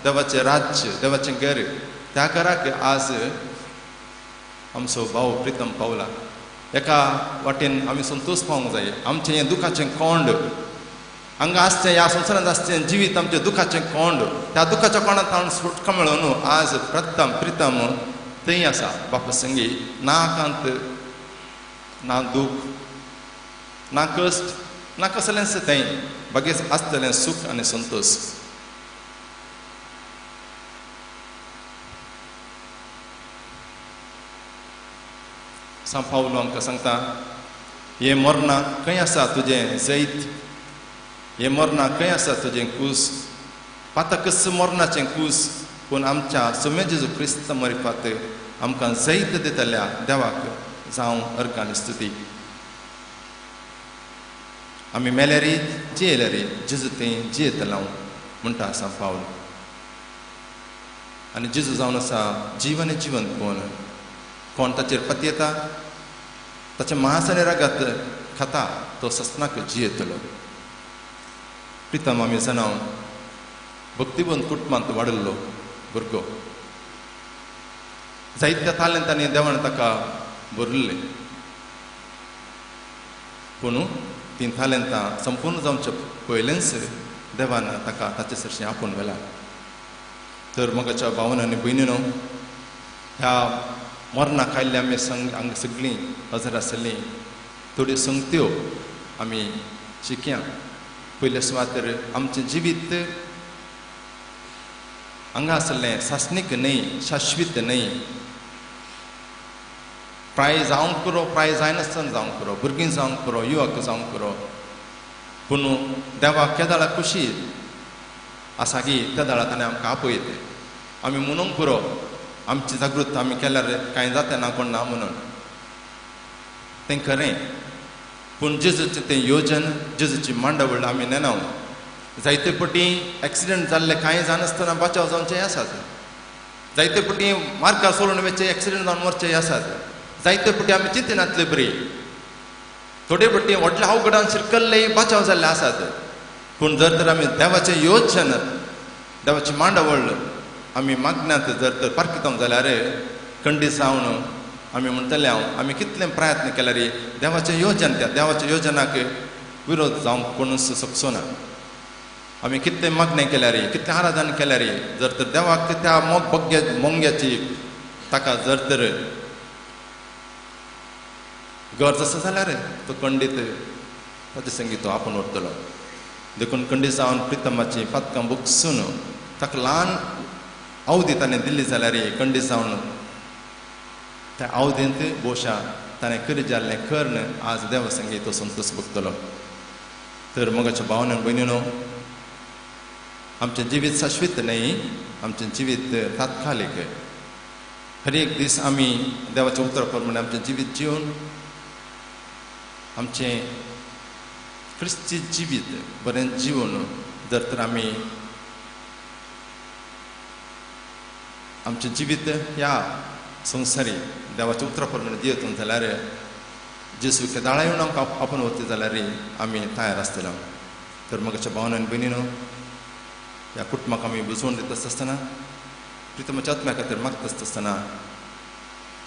देवाचें राज्य, देवाचें घर. त्या घराक आज आमचो भाव प्रितम पावला. एका वाटेन आमी संतोश पावंक जाय. आमचें हें दुखाचें कोंड हांगा आसचें, ह्या संवसारांत आसचें जिवीत आमचें दुखाचें कोंड, त्या दुखाच्या कोंडांत हांव सुटका मेळोवन आज प्रथम प्रितम थंय आसा बापा संगी. ना आकांत, ना दूख, ना कश्ट, ना कसलेंच थंय बागेच आसतलें सूख आनी संतोश. सांव पावलो आमकां सांगता, हें मरणां खंय आसा तुजें जैत, हें मरणां खंय आसा तुजें कूस, पातकच मरणाचें कूस, पूण आमच्या सुम्या जेजू क्रिस्त मरिफात आमकां जैत दितल्या देवाक जावं अर्गान स्तुती. आमी मेल्यारी जियेल्यारी जेजू थंय जियेतलो म्हणटा सांव पावल. आनी जेजू जावन आसा जीव आनी जिवंत कोण, कोण ताचेर पतयेता ताचें मांस आनी रगत खाता तो ससनाक जियेतलो. प्रितम आमी जाणां भक्तिवंत कुटुंबांत वाडिल्लो भुरगो, जायत्या तालेंतांनी देवान ताका भरिल्लें, पूण तीं तालेंतां संपूर्ण जावचे पयलेंच देवान ताका ताचे सरशीं आपोवन व्हेला. तर म्हज्या भावन आनी भयणीनो, ह्या मरणाक आयिल्ल्या आमी हांगा सगळीं हजर आशिल्लीं थोड्यो संगत्यो आमी शिकया. पयले सुवातेर आमचें जिवीत हांगा आशिल्लें सासणीक न्हय, शाश्वीत न्हय. प्राय जावंक पुरो, प्राय जायनासतना जावंक पुरो, भुरगीं जावंक पुरो, युवक जावंक पुरो, पूण देवाक केदाळा खुशी आसा की त्या दाळा ताणें आमकां आपयत. आमी म्हणूंक पुरो आमची जागृत आमी केल्यार कांय जाता ना कोण ना म्हणून, तें खरें, पूण जेजूचें तें योजन, जेजूची मांडावळ आमी नेणाव. जायते पटी एक्सिडंट जाल्ले कांय जाणासतना बचाव जावचे आसात, जायते पटी मार्गार सोडून वचचे एक्सिडंट जावन मरचे आसात, जायते पटी आमी चिंतनातले बरी थोडे पटी व्हडल्या अवघडान शिरकल्ले बचाव जाल्ले आसात. पूण जर तर आमी देवाचें योजन, देवाची मांडावळ आमी मागण्यांत जर तर पारखिता जाल्यार खंडीत जावन आमी म्हणटले हांव आमी कितले प्रयत्न केल्यार देवाचें योजन, त्या देवाच्या योजनाक विरोध जावंक कोणूच शकचो ना. आमी कितलें मागणें केल्यार, कितलें आराधन केल्यार जर तर देवाक त्या मोग बग्या मोंग्याची ताका जर तर गरज आसा जाल्यार तो खंडीत ताचे संगी तो आपूण उरतलो. देखून खंडीत जावन प्रितमाची पातकां बुकसून ताका ल्हान अवधी ताणें दिल्ली जाल्यार खंडीत जावन त्या अवधींत भोवशा ताणें करी जाल्लें कर्ण आज देवा संगी तो संतोश भोगतलो. तर मोगाच्या भावनान भयणीनो, आमचें जिवीत शाश्वीत न्हय, आमचें जिवीत तात्कालीक. हर एक दीस आमी देवाच्या उतरा प्रमाणे आमचें जिवीत जिवन आमचें क्रिस्ती जिवीत बरें जिवन जर तर आमी आमचें जिवीत ह्या संवसारी देवाच्या उतरा प्रमाणे जियेतून जाल्यार जेजू केदाळा येवन आमकां आपोवन वता जाल्यार आमी तयार आसतले. तर म्हज्या भावना आनी भयणीनो, ह्या कुटुंबाक आमी बुजवण दिता आसतना, प्रितमाच्या आत्म्या खातीर मागता आसतना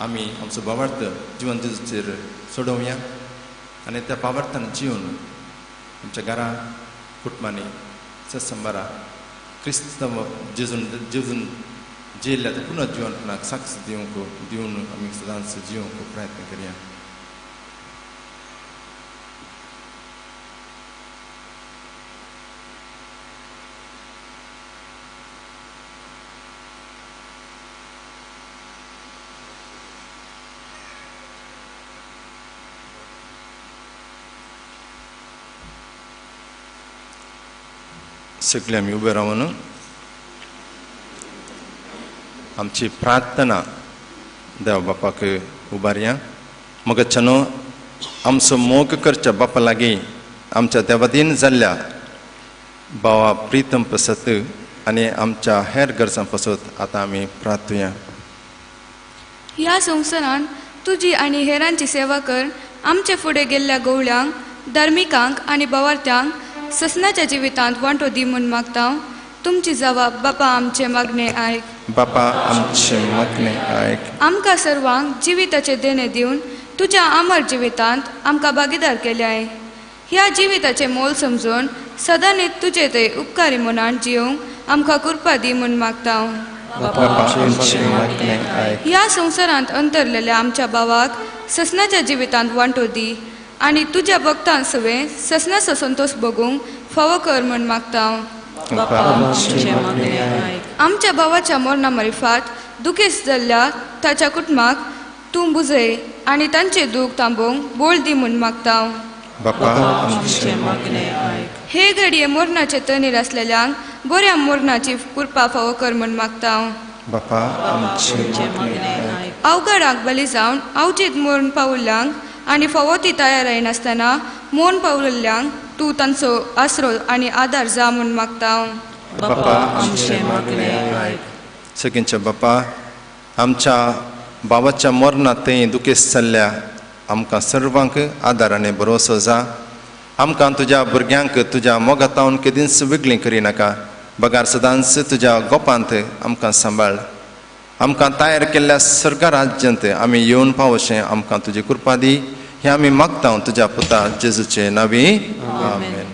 आमी आमचो भावार्थ जिवन जेजूचेर सोडोवया आनी त्या भावार्थान जिवन आमच्या घरा कुटुंबांनी सत्संबारा क्रिस्तांव जेजून जेजून जियेल्ल्या त्या पुनर्जिवनपणाक साक्ष दिवंक दिवन आमी सदांच जिवंक प्रयत्न करया. सगळे आमी उबे रावन आमची प्रार्थना देव बापाक उबारया. मगच्यानो आमचो मोग करच्या बापा लागीं आमच्या देवादीन जाल्ल्या बाबा प्रितम पसत आनी आमच्या हेर गरजां पसत आतां आमी प्रार्थुया. ह्या संवसारांत तुजी आनी हेरांची सेवा कर आमचे फुडें गेल्ल्या गवळ्यांक, धार्मिकांक आनी बावार्थ्यांक ससनाच्या जिवितांत वांटो दी म्हूण मागता. तुमची जबाब बापा आमचे मागणे आयक, बापा आमचे मागणे आयक. आमकां सर्वांक जिविताचें देणें दिवन तुज्या अमर जिवितांत आमकां भागीदार केल्याय. ह्या जिविताचें मोल समजून सदांच तुजे थंय उपकारी मनान जिवंक आमकां कृपा दी म्हूण मागता. ह्या संवसारांत अंतरलेल्या आमच्या भावाक ससनाच्या जिवितांत वांटो दी आनी तुज्या भक्तां सवें ससनाचो संतोश भोगूंक फावो कर म्हूण मागता. आमच्या भावाच्या मरणा मारिफात दुखेस्त जाल्ल्या ताच्या कुटुंबाक तूं बुजय आनी तांचें दूख थांबोवंक बोळ दी म्हूण मागता. हे घडये मरणाचे तणीर आसलेल्यांक बऱ्या मरणाची कृपा फावो कर म्हूण मागता. अवघडाक बली जावन अवचीत मरण पावल्ल्यांक आनी फावो ती तयार नासतना मौन पावल्ल्यांक तूं तांचो आसरो आनी आदार जा म्हूण मागता. सगळ्यांच्या बापा, आमच्या बाबाच्या मरणांत थंय दुखेस्त जाल्ल्या आमकां सर्वांक आदार आनी भरोसो जा. आमकां तुज्या भुरग्यांक तुज्या मोगातावन केदींच वेगळीं करिनाका, बगार सदांच तुज्या गोपांत आमकां सांबाळ. आमकां तयार केल्ल्या सर्गा राज्यांत आमी येवन पावशें आमकां तुजी कृपा दी, हें आमी मागता तुज्या पुता जेजूचे नांवी. आमेन.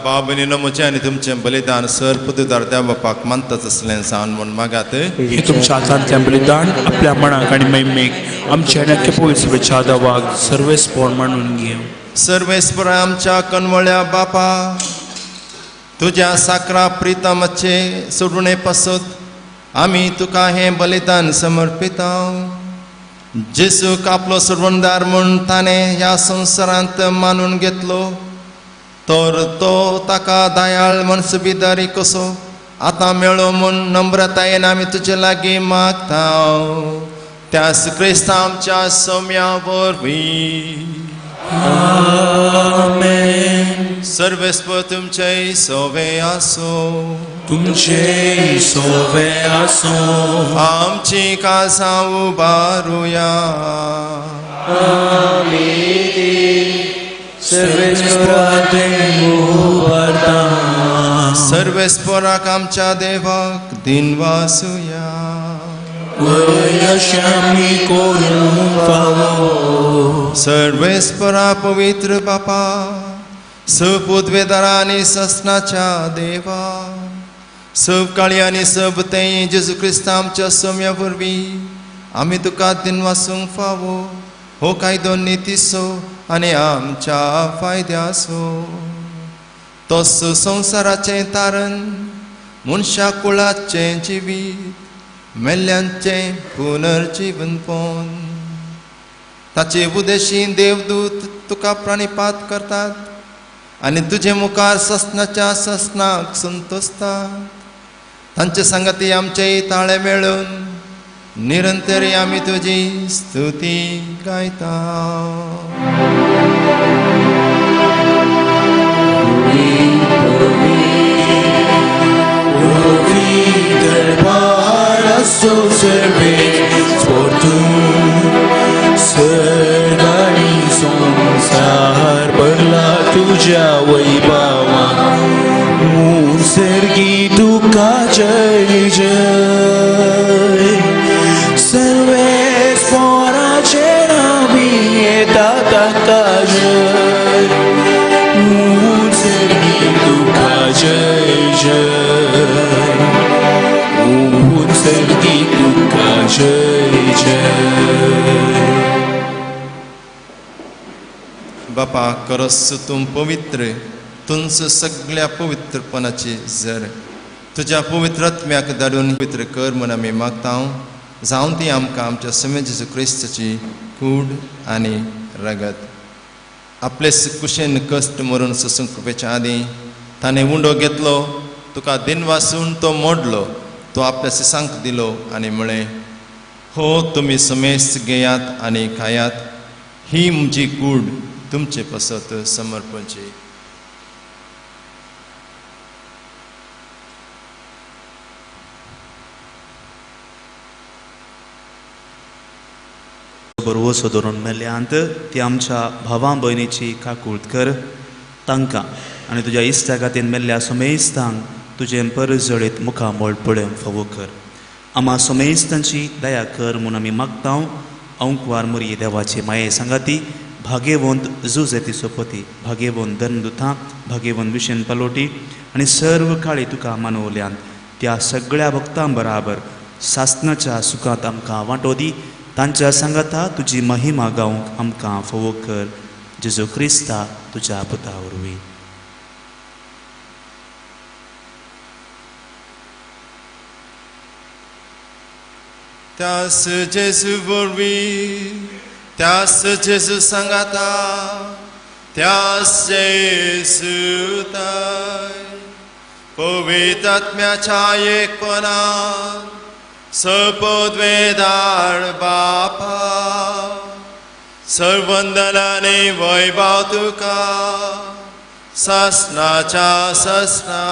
बाबनीनो म्हजें आनी तुमचें बलिदान सर पुदुदार देव बापाक मानताच आसलें सांग म्हूण मागात. हे तुमच्या हातांतलें बलिदान आपल्या मनाक आनी महिमेक आमच्या आनी पवित्र देवाक सर्वेस्पोर मानून घेवं. सर्वेस्पोर आमच्या कनवळ्या बापा, तुज्या साकरा प्रितमाचे सोडणे पासत आमी तुका हें बलिदान समर्पिता. जेजूक आपलो सोडवणदार म्हूण ताणें ह्या संवसारांत मानून घेतलो, तर तो ताका दयाळ मनसुबीदारी कसो आतां मेळो म्हूण नम्रतायेन आमी तुजे लागीं मागता. त्यास क्रिस्ता आमच्या सोम्या वरवीं. आमेन. सर्वेस्पर तुमचे सोवे आसो. तुमचे सोवे आसो. आमची कासां उबारुया. सर्वेस्पराक आमच्या देवाक दिनवासुया. सर्वेस्परा पवित्र बापा, सपुद्वेदारा आनी ससनाच्या देवा, सब काळी आनी सब तें जेजू क्रिस्ता आमच्या सोम्या वरवीं आमी तुका दिनवासूंक फावो हो कायदो नितीचो आनी आमच्या फायद्याचो. तोच संवसाराचें तारण, मनशा कुळाचें जिवीत, मेल्ल्यांचें पुनर्जिवनपण. ताचे उदेशी देवदूत तुका प्रणिपात करतात आनी तुजे मुखार ससनाच्या ससनाक संतोसतात. तांचे सांगाती आमचेय ताळे मेळून निरंतर आमी तुजी स्तुती गायता. संसार भरला तुझ्या वैभवा मुसर्गी तुका जय जय सर्वे पोराचे नावी येता ताका जय मुसर्गी तुका जय जय मुसर्गी तुका जय जय. बापा करस तूं पवित्र तुंच सगळ्या पवित्रपणाची जर तुज्या पवित्र आत्म्याक धाडून पवित्र कर म्हूण आमी मागता. जावन ती आमकां आमच्या समे जेजू क्रिस्ताची कूड आनी रगत. आपले कुशेन कश्ट मरून सोसूंक पेच्या आदीं ताणें उंडो घेतलो, तुका दिनवासून तो मोडलो, तो आपल्या सिसांक दिलो आनी म्हळें, हो तुमी समेस्त घेयात आनी खायात, ही म्हजी कूड तुमचे पसत समर्पणची. बरवसो धरून मेल्यांत ती आमच्या भावां भयणीची काकूळत कर तांकां आनी तुज्या इश्टा खातीर मेल्ल्या सोमेस्तांक तुजें परजळीत मुखामळ पळोवंक फावो कर. आमा सोमेस्तांची दया कर म्हूण आमी मागता. अंकवार मुरी देवाची माये सांगाती भाग्यवंत जुजेती सोपती भाग्यवंत धर्मदुतां भाग्यवंत विशेन पलोटी आनी सर्व काळी तुका मानवल्यांत त्या सगळ्या भक्तां बराबर सासनाच्या सुखांत आमकां वांटो दी. तांच्या सांगाता तुजी महिमा गावंक आमकां फावो कर. जेजू क्रिस्ता तुज्या पुता वरवीं. त्यास जेजू वरवीं, त्यास जेजू सांगाता, त्यास जेजू ताय पवित्र आत्म्याच्या एकपणान सपदवेदार बापा सर्वंदनाने वैभव तुका ससनाच्या ससना.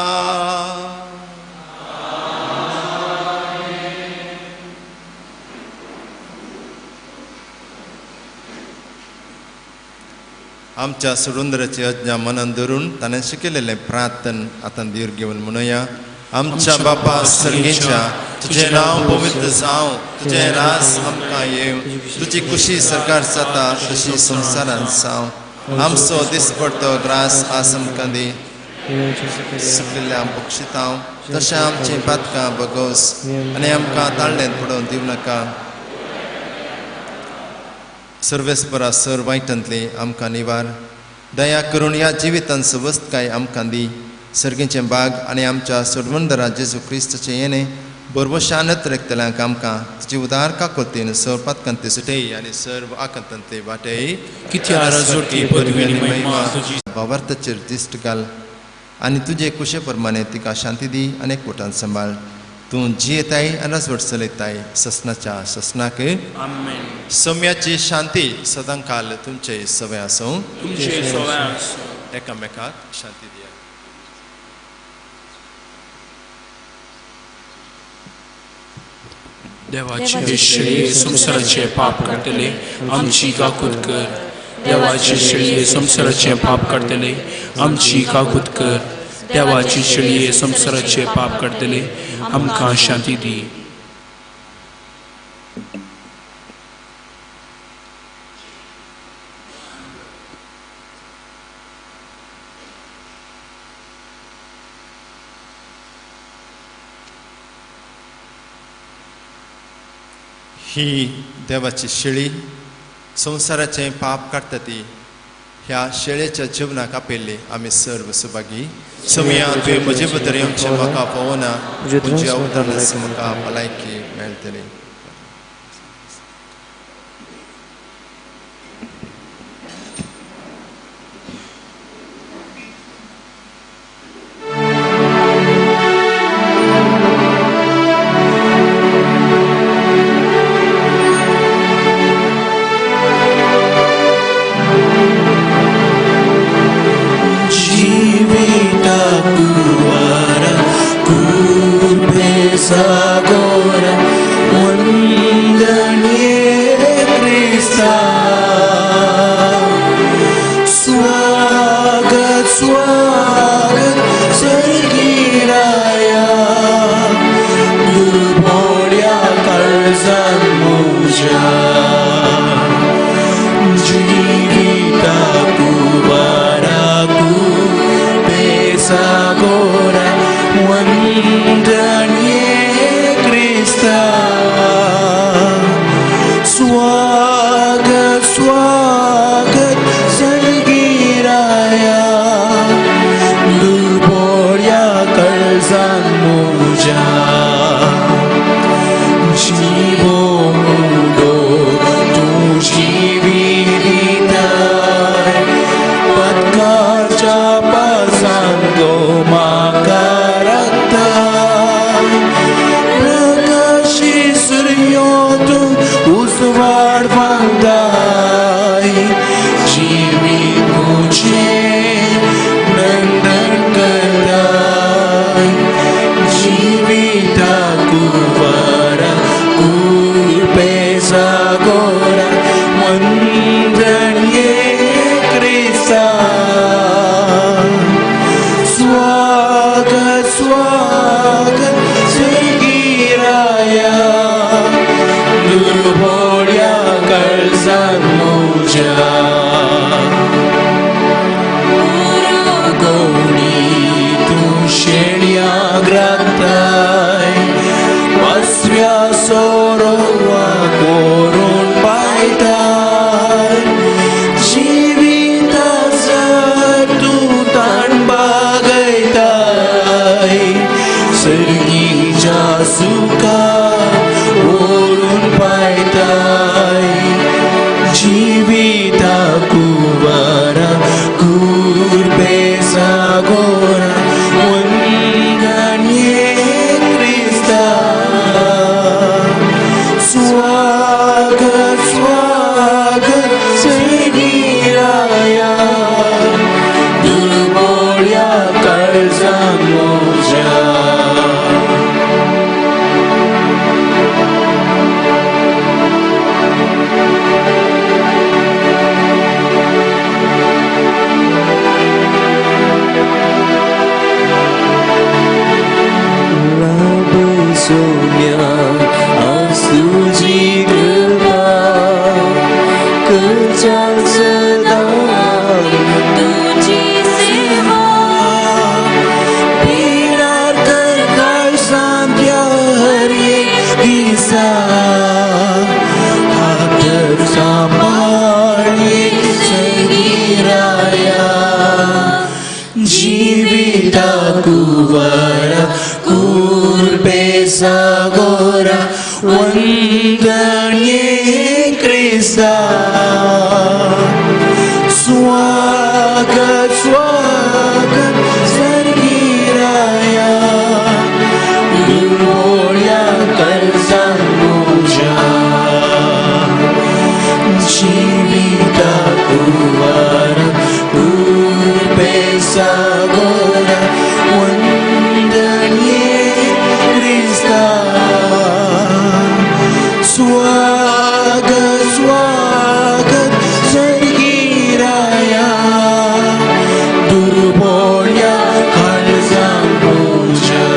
आमच्या सुरुंद्राची आज्ञा मनान धरून ताणें शिकयलेलें प्रार्थन आतां धीर घेवन म्हणुया. आमच्या बापा सर्गेच्या, तुझें नांव पवित्र जावं, तुझें राज आमकां येवं, तुजी खुशी सरकार जाता तशी संवसारांत जावं. आमचो दिसपडतो ग्रास आज आमकां दी, सुकिल्ल्या बक्षितां तशें आमचीं पातकां बगोस आनी आमकां ताळ्ळेंत पडोवन दिवं नाका. सर्वेस्परा सर वायटांतली आमकां निवार, दया करून ह्या जिवितान सवस्तकाय आमकां दी. सर्गीचें बाग आनी आमच्या सोडवणदारा जेजू क्रिस्ताचें येणें बरबशानत रेखतल्यांक आमकां तुजी उदार काकोतीन सर्व पातकांतले सुटय आनी सर्व आकांतांतले वाटय. भावार्थाचेर दिश्ट घाल आनी तुजे कुशे प्रमाणे तिका शांती दी आनी एकवटान सांबाळ. तूं जियेताय आनी राजवट चलयताय ससनाच्या ससनाक. सम्याची शांती सदांकाल तुमचे सवय आसूं. एकामेकाक शांती दिया. देवाचे शेळये संवसाराचे पाप काडटले आमची काकूत कर. देवाचे शेळये संवसाराचे पाप काडटले आमची काकूत कर. देवाची शेळये संवसाराचे पाप काडटले आमकां शांती दी. ही देवाची शेळी संवसाराचें पाप काडटा ती ह्या शेळेच्या जिवनाक आपयल्ली आमी सर्व सुभागी. सोमया तुवें म्हजे भितर येवचें म्हाका पळोवना, तुज्या उतरानच म्हाका भलायकी मेळटली. स्वागत सर्गिराया दुर्बोड्या काळजान म्हज्या जिविता कुवाराकू पेसागोरा वंदन ये क्रिस्ता स्वागत स्वागत सर्गिराया दुर्बोड्या काळजान म्हज्या जिवो मुडो तूं जिविताय पत्कारच्या पासान गो म्हाका राखताय प्रकाशी सुर्यो तूं उजवाड बांदाय जिवीत म्हजें नंदन करताय जिविता कुवारा कुर्पेसागोरा वंदन ये क्रिस्ता स्वागत स्वागत सर्गिराया दुर्बोड्या काळजान म्हज्या गोणी तूं शेणयाक राखताय पासव्या सोरोवा करून पायताय जिविता जर तूं ताण बागयताय सर्गीच्या सुखा ओरून पायताय जिविता कुवारा कुर्पेसागोरा वंदन ये क्रिस्ता स्वागत स्वागत सर्गिराया दुर्बोड्या काळजान म्हज्या सोम्या आज तुजी कृपा करच्या सदां तुजी सेवा पिडार कर काळजांत हर एक दिसा हात सांबाळ सर्गिराया जिविता कुवारा कुर्पेसागोरा वंदन ये क्रिस्ता स्वागत स्वागत सर्गिराया दुर्बोड्या काळजान म्हज्या जिविता कुवारा कुर्पेसागोरा वंदन ये क्रिस्ता स्वागत स्वागत सर्गिराया दुर्बोड्या काळजान म्हज्या.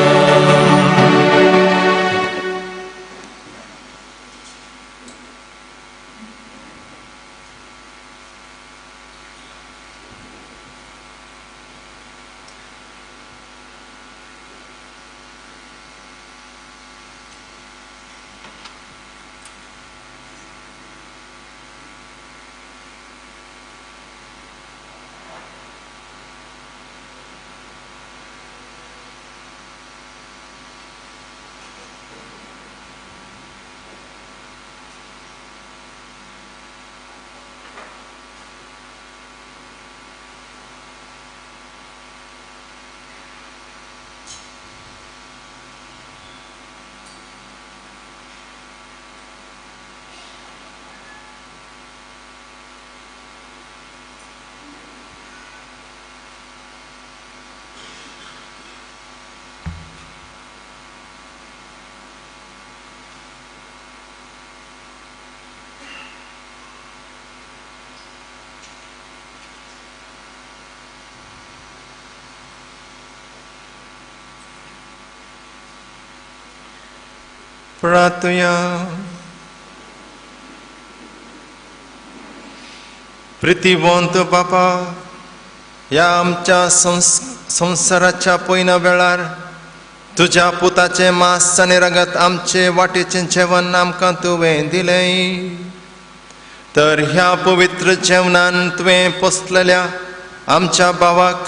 प्रार्थुया. प्रितीवंत बापा, ह्या आमच्या संवसाराच्या पयल्या वेळार तुज्या पुताचें मांस आनी रगत आमचे वाटेचें जेवण आमकां तुवें दिलें, तर ह्या पवित्र जेवणान तुवें पोसलेल्या आमच्या भावाक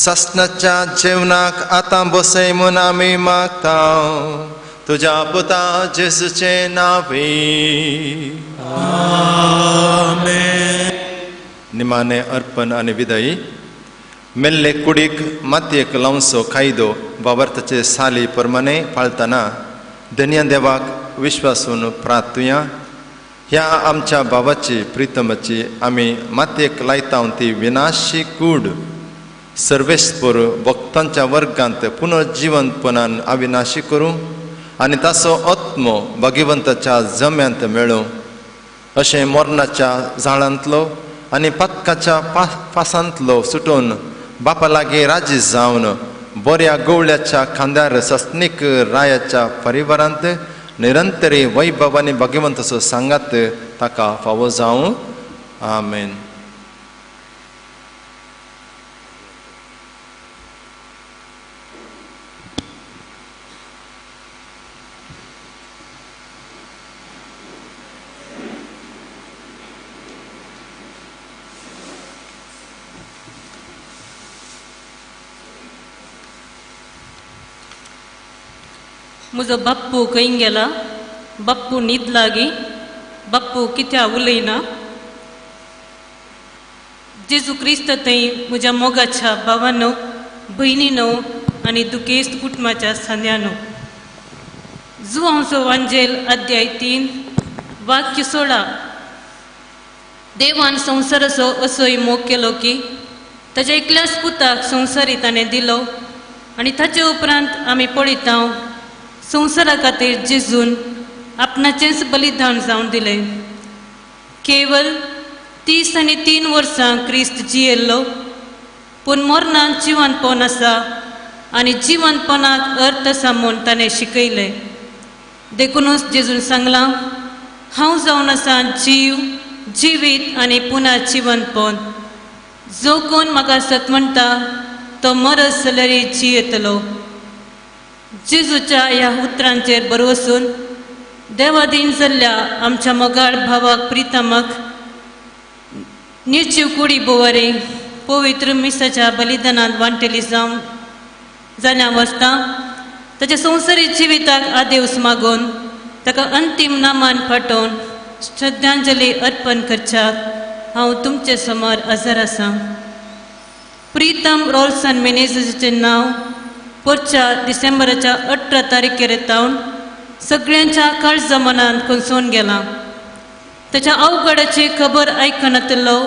सासणाच्या जेवणाक आतां बसय म्हूण आमी मागता, तुज्या पुता जेजूचें नांवे. आमेन. निमाणें अर्पण आनी विदाई. मेल्ले कुडीक मातयेक लावचो कायदो वावरताचे साली प्रमाणे पाळतना धन्या देवाक विश्वासून प्रार्थुया. ह्या आमच्या भावाची प्रितमाची आमी मातयेक लायता ती विनाशी कूड सर्वेस्पर भक्तांच्या वर्गांत पुनर्जिवंतपणान अविनाशी करूं आनी ताचो आत्मो भगवंताच्या जम्यांत मेळूं, अशें मरणाच्या जाळांतलो आनी पातकाच्या पासांतलो सुटून बापा लागीं राजी जावन बऱ्या गवळ्याच्या खांद्यार सस्नीक रायाच्या परिवारांत निरंतरी वैभव आनी भगवंताचो सांगात ताका फावो जावं. आमेन. म्हजो बाप्पू खंय गेला? बाप्पू न्हीद लागी, बाप्पू कित्या उलयना? जेजू क्रिस्त थंय म्हज्या मोगाच्या भावानो, भयणीनो आनी दुखेस्त कुटुंबाच्या सांद्यानो. जुवांचो वांजेल अध्याय 3 वाक्य 16. देवान संवसाराचो असोय मोग केलो की ताज्या एकल्याच पुताक संवसारी ताणें दिलो, आनी ताचे उपरांत आमी पळयता संवसारा खातीर जेजून आपणाचेंच बलिदान जावन दिलें. केवल 33 वर्सां क्रिस्त जियेल्लो, पूण मरणान जिवनपण आसा आनी जिवनपणाक अर्थ आसा म्हूण ताणें शिकयलें. देखुनूच जेजून सांगलां, हांव जावन आसा जीव, जिवीत आनी पुना जिवनपण. जो कोण म्हाका सत म्हणटा तो मरत जाल्यार जियेतलो. जेजूच्या ह्या उतरांचेर भरवसून देवादीन जाल्ल्या आमच्या मोगाळ भावाक प्रितमाक निर्जीव कुडी बोवारी पवित्र मिसाच्या बलिदानांत वांटेली जावन जाल्या वसता ताच्या संवसारीक जिविताक आदेवस मागून ताका अंतीम नामान पाठोवन श्रद्धांजली अर्पण करच्याक हांव तुमचे समोर हजर आसा. प्रितम रोल्सन मेनेजीचें नांव पोरच्या डिसेंबराच्या 18 तारखेर तावन सगळ्यांच्या काळजा मनांत कोसळून गेला. ताच्या अवघडाची खबर आयकनातलो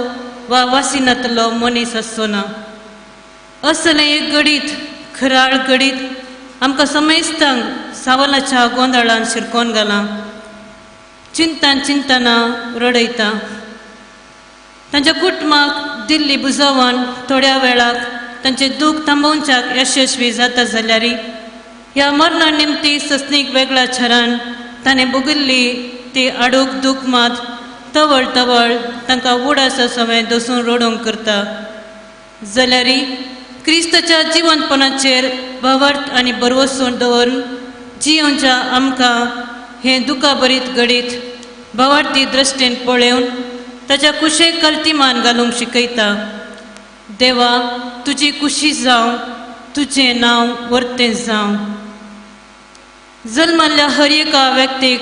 वा वासिनातलो मनीस आसचो ना. असलें एक घडीत खराळ घडीत आमकां समेस्तांक सावलाच्या गोंदळान शिरकोन घालां. चिंतान चिंतना रडयता. तांच्या कुटुंबाक दिल्ली बुजवान थोड्या वेळाक तांचें दूख थांबोवच्याक यशस्वी जाता जाल्यार ह्या मरणा निमती सस्नीक वेगळ्या छरान ताणें भोगिल्ली ती आडूक दूख मात तवळ तवळ तांकां उडासा सवें दसून रडोवंक करता. जाल्यार क्रिस्ताच्या जिवनपणाचेर भावार्थ आनी भरवसून दवरून जियोवच्या आमकां हें दुखाभरीत घडीत भावार्थी दृश्टीन पळोवन ताच्या कुशेक कल्तिमान घालूंक शिकयता. देवा, तुजी कुशी जावं, तुजें नांव वर्तें जावं. जल्मल्ल्या हर एका व्यक्तीक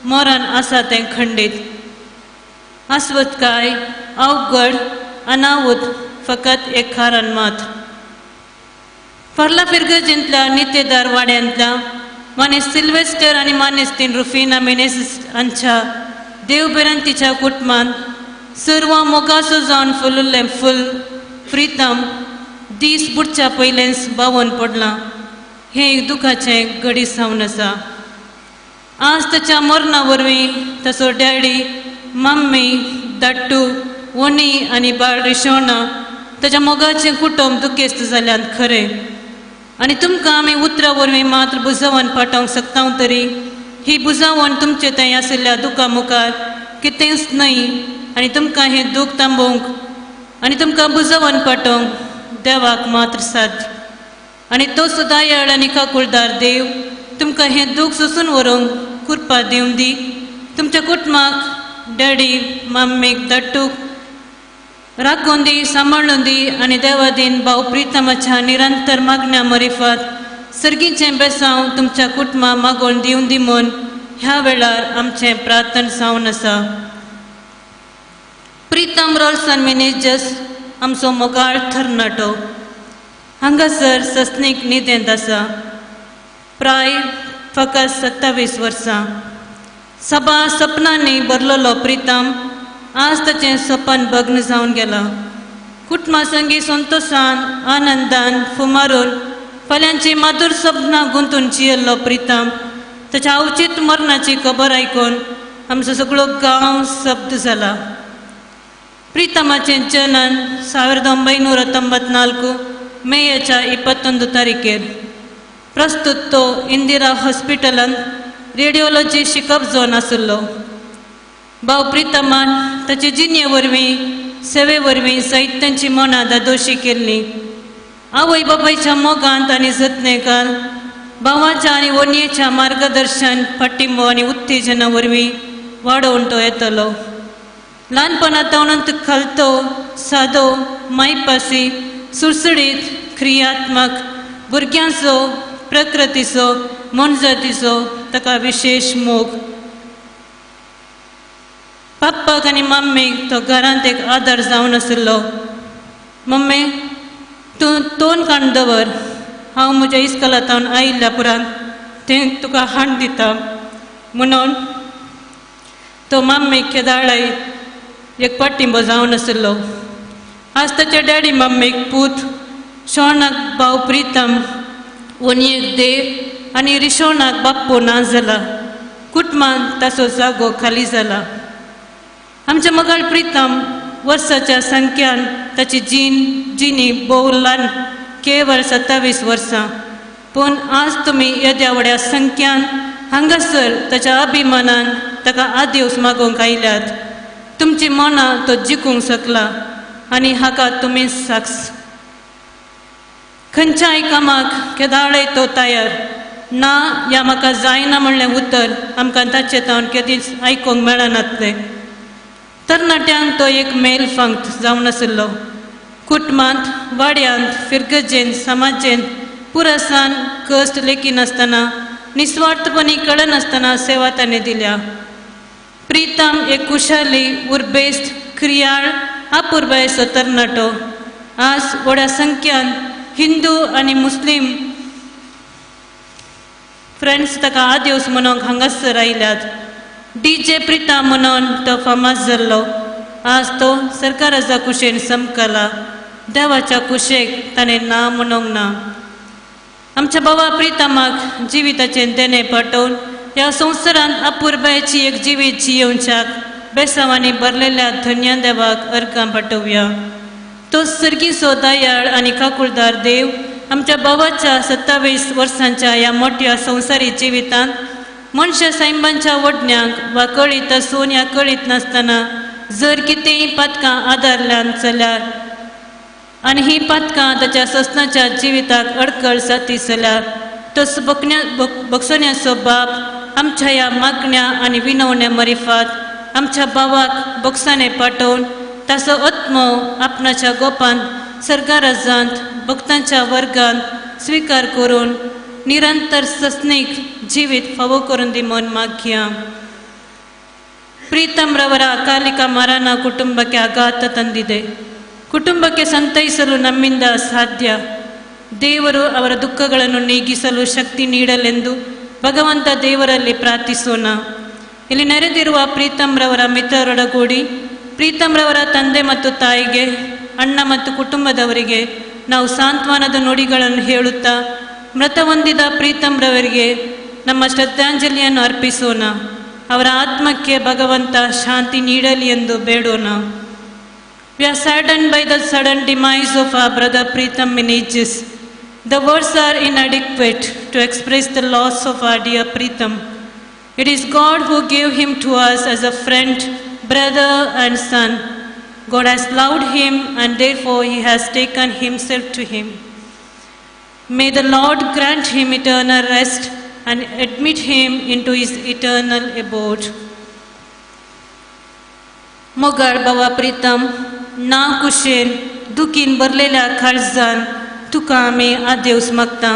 मरण आसा तें खंडीत. अस्वस्थकाय, अवघड, अनावत फकत एक कारण मात्र. फार्ला फिरगर्जेंतल्या नितेदार वाड्यांतल्या मानेस सिल्वेस्टर आनी मानेस्तीन रुफिना मेनेसीस हांच्या देवभिरांतीच्या कुटुंबांत सर्व मोगासो जावन फुलुल्लें फूल प्रितम दीस बुडच्या पयलेंच बावून पडलां. हें एक दुखाचें घडी जावन आसा. आज ताच्या मरणा वरवीं ताचो डॅडी, मम्मी, दाट्टू, वनी आनी बाळ रिशोणा ताच्या मोगाचें कुटुंब दुखेस्त जाल्यान खरें. आनी तुमकां आमी उतरां वरवीं मात्र बुजोवन पाठोवंक शकता तरी ही बुजावण तुमचे थंय आशिल्ल्या दुखा मुखार कितेंच न्हय आनी तुमकां हें दूख थांबोवंक आनी तुमकां बुजावन पाठोवंक देवाक मात्र साध्य आनी तो सुदायाळ आनी काकुळदार देव तुमकां हें दूख सोसून व्हरूंक कृपा दिवं दी. तुमच्या कुटुंबाक डॅडी मम्मीक दट्टूक राखून दी, सांबाळून दी आनी देवादीन भाव प्रितमाच्या निरंतर मागण्या मरिफात सर्गीचें बेसांव तुमच्या कुटुंबा मागोवन दिवन दी म्हूण ह्या वेळार आमचें प्रार्थन जावन आसा. प्रितम रोल्सन मिनेजस आमचो मोगाळ थरनाटो हांगासर सस्नीक निदेंत आसा. प्राय फकत 27 वर्सां सभा सपनांनी भरलेलो प्रितम आज ताचें सपन भग्न जावन गेलां. कुटुंबा संगी संतोशान आनंदान फुमारून फाल्यांची माधूर सपनां गुंतून जियेल्लो प्रितम ताच्या अवचीत मरणाची खबर आयकून आमचो सगळो गांव स्तब्ध जाला. प्रीतमाचें जनन 1994 मेच्या 21 तारखेर. प्रस्तुत तो इंदिरा हॉस्पिटलांत रेडियोलॉजी शिकप जावन आशिल्लो. भाव प्रितमान ताचे जिणे वरवीं सेवे वरवीं साहित्यांची मनां दादोशी केल्ली. आवय बापायच्या मोगांत आनी जतनेकान भावाच्या आनी वणयेच्या मार्गदर्शन पाठिंबो आनी उत्तेजना वरवीं वाडोवन तो येतलो. ल्हानपणांत खालतो सादो मायपासी सुडसुडीत क्रियात्मक भुरग्यांचो प्रकृतीचो मनजातीचो ताका विशेश मोग. पप्पाक आनी मम्मीक तो घरांत एक आदार जावन आशिल्लो. मम्मी तूं तोंड काण दवर, हांव म्हज्या इस्कोलांतल्यान आयिल्ल्या उपरांत तें तुका हाड दिता म्हणून तो मम्मीक केदाळाय एक पाठिंबो जावन आशिल्लो. आज ताच्या डॅडी मम्मीक पूत शोणाक भाव प्रितम वणयेक देव आनी रिशोणाक बाप्पू ना जाला. कुटुंबान ताचो जागो खाली जाला. आमच्या मगाळ प्रितम वर्साच्या संख्यान ताची जीण जिणी भोव ल्हान, केवळ 27 वर्सां. पूण आज तुमी येद्या व्हड्या संख्यान हांगासर ताच्या अभिमानान ताका आदेवस मागोवंक आयल्यात. तुमची मनां तो जिखूंक शकला आनी हाका तुमी साक्ष. खंयच्याय कामाक केदाळय तो तयार ना या म्हाका जायना म्हणलें उतर आमकां ताचे तावन केदीच आयकूंक मेळनातलें. तरणाट्यांक तो एक मेल फांक्त जावन आशिल्लो. कुटुंबांत वाड्यांत फिरगजेन समाजेन पुरसान कश्ट लेखिनासतना निस्वार्थपणी कळनासतना सेवा ताणें दिल्या. प्रितम एक कुशाली उर्बेस्त क्रियाळ अपुरबायेचो तरणाटो आज व्हड्या संख्यान हिंदू आनी मुस्लीम फ्रेंड्स ताका आदेवस म्हणूंक हांगासर आयल्यात. डी जे प्रितम म्हणून तो फामाद जाल्लो. आज तो सरकाराच्या कुशेन समकला. देवाच्या कुशेक ताणें ना म्हणूंक ना. आमच्या बाबा प्रितमाक जिविताचें देणें पाठोवन ह्या संवसारांत अपुरबायेची एक जिवीत जियेवच्याक बेसांवांनी भरलेल्या धन्य देवाक अर्गां पाठोवया. तो सर्गीचो दयाळ आनी काकुळदार देव आमच्या बाबाच्या 27 वर्सांच्या ह्या मोठ्या संवसारी जिवितांत मनशा सायबांच्या वडण्यांक वा कळीत आसून या कळीत नासतना जर कितेंय पातकां आदारल्यान जाल्यार आनी हीं पातकां ताच्या ससनाच्या जिविताक अडकळ जाती जाल्यार तो बक्षण्याचो बाप आमच्या ह्या मागण्या आनी विनवण्या मरिफात आमच्या भावाक बक्षाने पाठोवन ताचो आत्मो आपणाच्या गोपांत सर्गाराजांत भक्तांच्या वर्गांत स्विकार करून निरंतर सस्नीक जिवीत फावो करून दी म्हूण मागया. ಪ್ರೀತಮ್ರವರ ಅಕಾಲಿಕ ಮರಣ ಕುಟುಂಬಕ್ಕೆ ಆಘಾತ ತಂದಿದೆ. ಕುಟುಂಬಕ್ಕೆ ಸಂತೈಸಲು ನಮ್ಮಿಂದ ಅಸಾಧ್ಯ. ದೇವರು ಅವರ ದುಃಖಗಳನ್ನು ನೀಗಿಸಲು ಶಕ್ತಿ ನೀಡಲೆಂದು ಭಗವಂತ ದೇವರಲ್ಲಿ ಪ್ರಾರ್ಥಿಸೋಣ. ಇಲ್ಲಿ ನೆರೆದಿರುವ ಪ್ರೀತಮ್ರವರ ಮಿತ್ರರೊಡಗೂಡಿ ಪ್ರೀತಮ್ರವರ ತಂದೆ ಮತ್ತು ತಾಯಿಗೆ, ಅಣ್ಣ ಮತ್ತು ಕುಟುಂಬದವರಿಗೆ ನಾವು ಸಾಂತ್ವನದ ನುಡಿಗಳನ್ನು ಹೇಳುತ್ತಾ ಮೃತ ಹೊಂದಿದ ಪ್ರೀತಮ್ರವರಿಗೆ ನಮ್ಮ ಶ್ರದ್ಧಾಂಜಲಿಯನ್ನು ಅರ್ಪಿಸೋಣ. ಅವರ ಆತ್ಮಕ್ಕೆ ಭಗವಂತ ಶಾಂತಿ ನೀಡಲಿ ಎಂದು ಬೇಡೋಣ. We are saddened by the sudden demise of our brother Preetham Menezes. The words are inadequate to express the loss of our dear Preetham. It is God who gave him to us as a friend, brother, and son. God has loved him, and therefore he has taken himself to him. May the Lord grant him eternal rest and admit him into his eternal abode. मोगाळ बाबा प्रितम, ना कुशेन दुखीन भरलेल्या काळजान तुका आमी आदेवस मागता.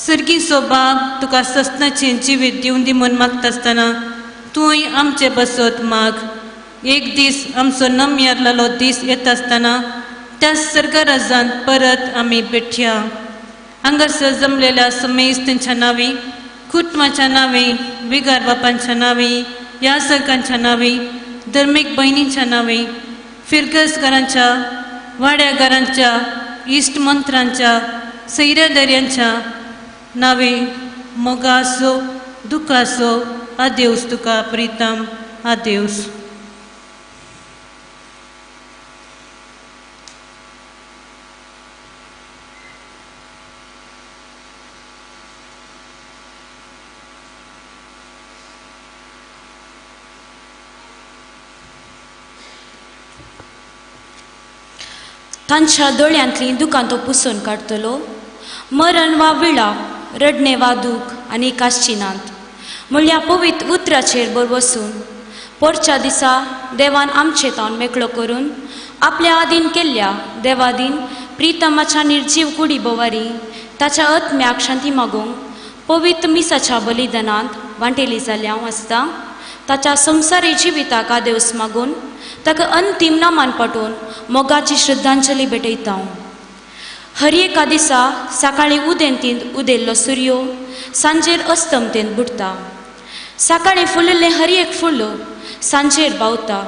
सर्गीचो बाब तुका सस्नाचें जिवीत दिवन दी म्हूण मागता आसतना तूंय आमचे बसत माग. एक दीस आमचो नमयारलेलो दीस येता आसतना त्या सर्गराजान परत आमी भेटया. हांगासर जमलेल्या समेस्तांच्या नांवी, कुटुंबाच्या नांवी, विगार बापांच्या नांवी, यासकांच्या नांवी, धर्मीक भयणींच्या नांवी, फिरगसकारांच्या, वाड्यागारांच्या, इश्ट मंत्रांच्या, सैऱ्यादर्यांच्या नांवी मोगासो दुखासो आदेवस तुका प्रितम, आदेवस. तांच्या दोळ्यांतलीं दुकां तो पुसून काडटलो. मरण वा विळा, रडणें वा दूख आनी काश्चिनांत म्हणल्यार पवित्र उतराचेर बरवसून पोरच्या दिसा देवान आमचे तावन मेकळो करून आपल्या आदीन केल्ल्या देवादीन प्रितमाच्या निर्जीव कुडी बोवारी ताच्या आत्म्याक शांती मागूंक पवित्र मिसाच्या बलिदानांत वांटेली जाल्या आसता ताच्या संवसारी जिविताक आदेवस मागून ताका अंतीम नामान पाठोवन मोगाची श्रद्धांजली भेटयता. हर एका दिसा सकाळीं उदेंतींत उदेल्लो सुर्यो सांजेर अस्तमतेंत बुडटा. सकाळीं फुलिल्लें हर एक फुल सांजेर बावता.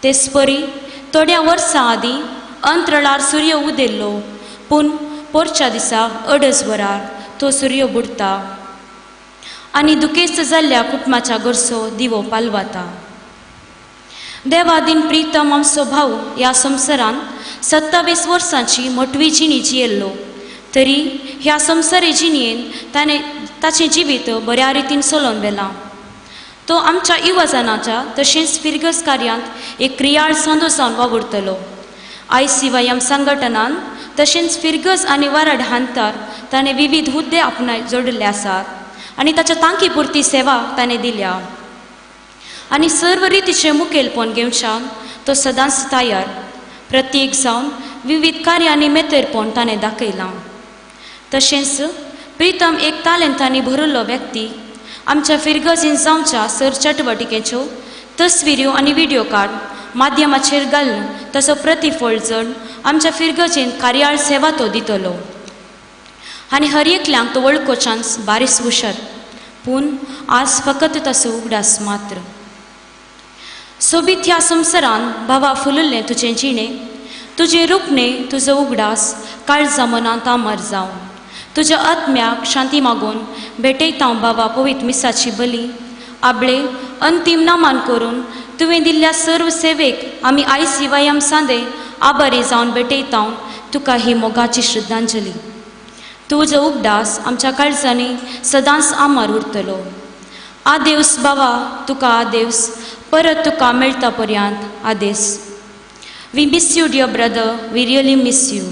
तेच परी थोड्या वर्सां आदीं अंतरळार सुर्यो उदेल्लो, पूण पोरच्या दिसा 2.5 वरार तो सुर्यो बुडटा आनी दुखेस्त जाल्ल्या कुटुंबाच्या गरसो दिवो पालवाता. देवादीन प्रितम आमचो भाव ह्या संवसारान 27 वर्सांची मोटवी जिणी जियेल्लो, तरी ह्या संवसारी जिणयेन ताणें ताचें जिवीत बऱ्या रितीन चलोवन व्हेलां. तो आमच्या युवजनाच्या तशेंच फिरगज कार्यांत एक क्रियाळ संदो जावन वावुरतलो. ICYM संघटनान तशेंच फिरगज आनी वारड हांतार ताणें विविध हुद्दे आपणाय जोडिल्ले आसात आनी ताच्या तांकी पुरती सेवा ताणें दिल्या आनी सर्व रितीचें मुखेलपण घेवच्यान तो सदांच तयार प्रत्येक जावन विविध कार्यांनी मेतेरपण ताणें दाखयलां. तशेंच प्रितम एक तालेंतांनी भरिल्लो व्यक्ती आमच्या फिरगजीन जावच्या सर चटवटिकेच्यो तस्विऱ्यो आनी व्हिडियो कार्ड माध्यमाचेर घालून तसो प्रतिफळ जण आमच्या फिरगजीन कार्याळ सेवा तो दितलो आनी हर एकल्यांक तो वळखोच्यान बारीस हुशार, पूण आज फकत तसो उगडास मात्र. सोबीत ह्या संवसारान भावा फुलुल्लें तुजें जिणें, तुजें रुपणें, तुजो उगडास काळजा मनांत आमर जावं. तुज्या आत्म्याक शांती मागून भेटयता बाबा पवित्र मिसाची बली आबळे अंतीम नामान करून तुवें दिल्ल्या सर्व सेवेक आमी ICYM सांदे आभारी जावन भेटयता तुका ही मोगाची श्रद्धांजली. तुजो उगडास आमच्या काळजांनी सदांच आमार उरतलो. आदेवस बाबा, तुका आदेवस, परत तुका मेळटा पर्यंत आदेस. We miss you dear brother, we really miss you.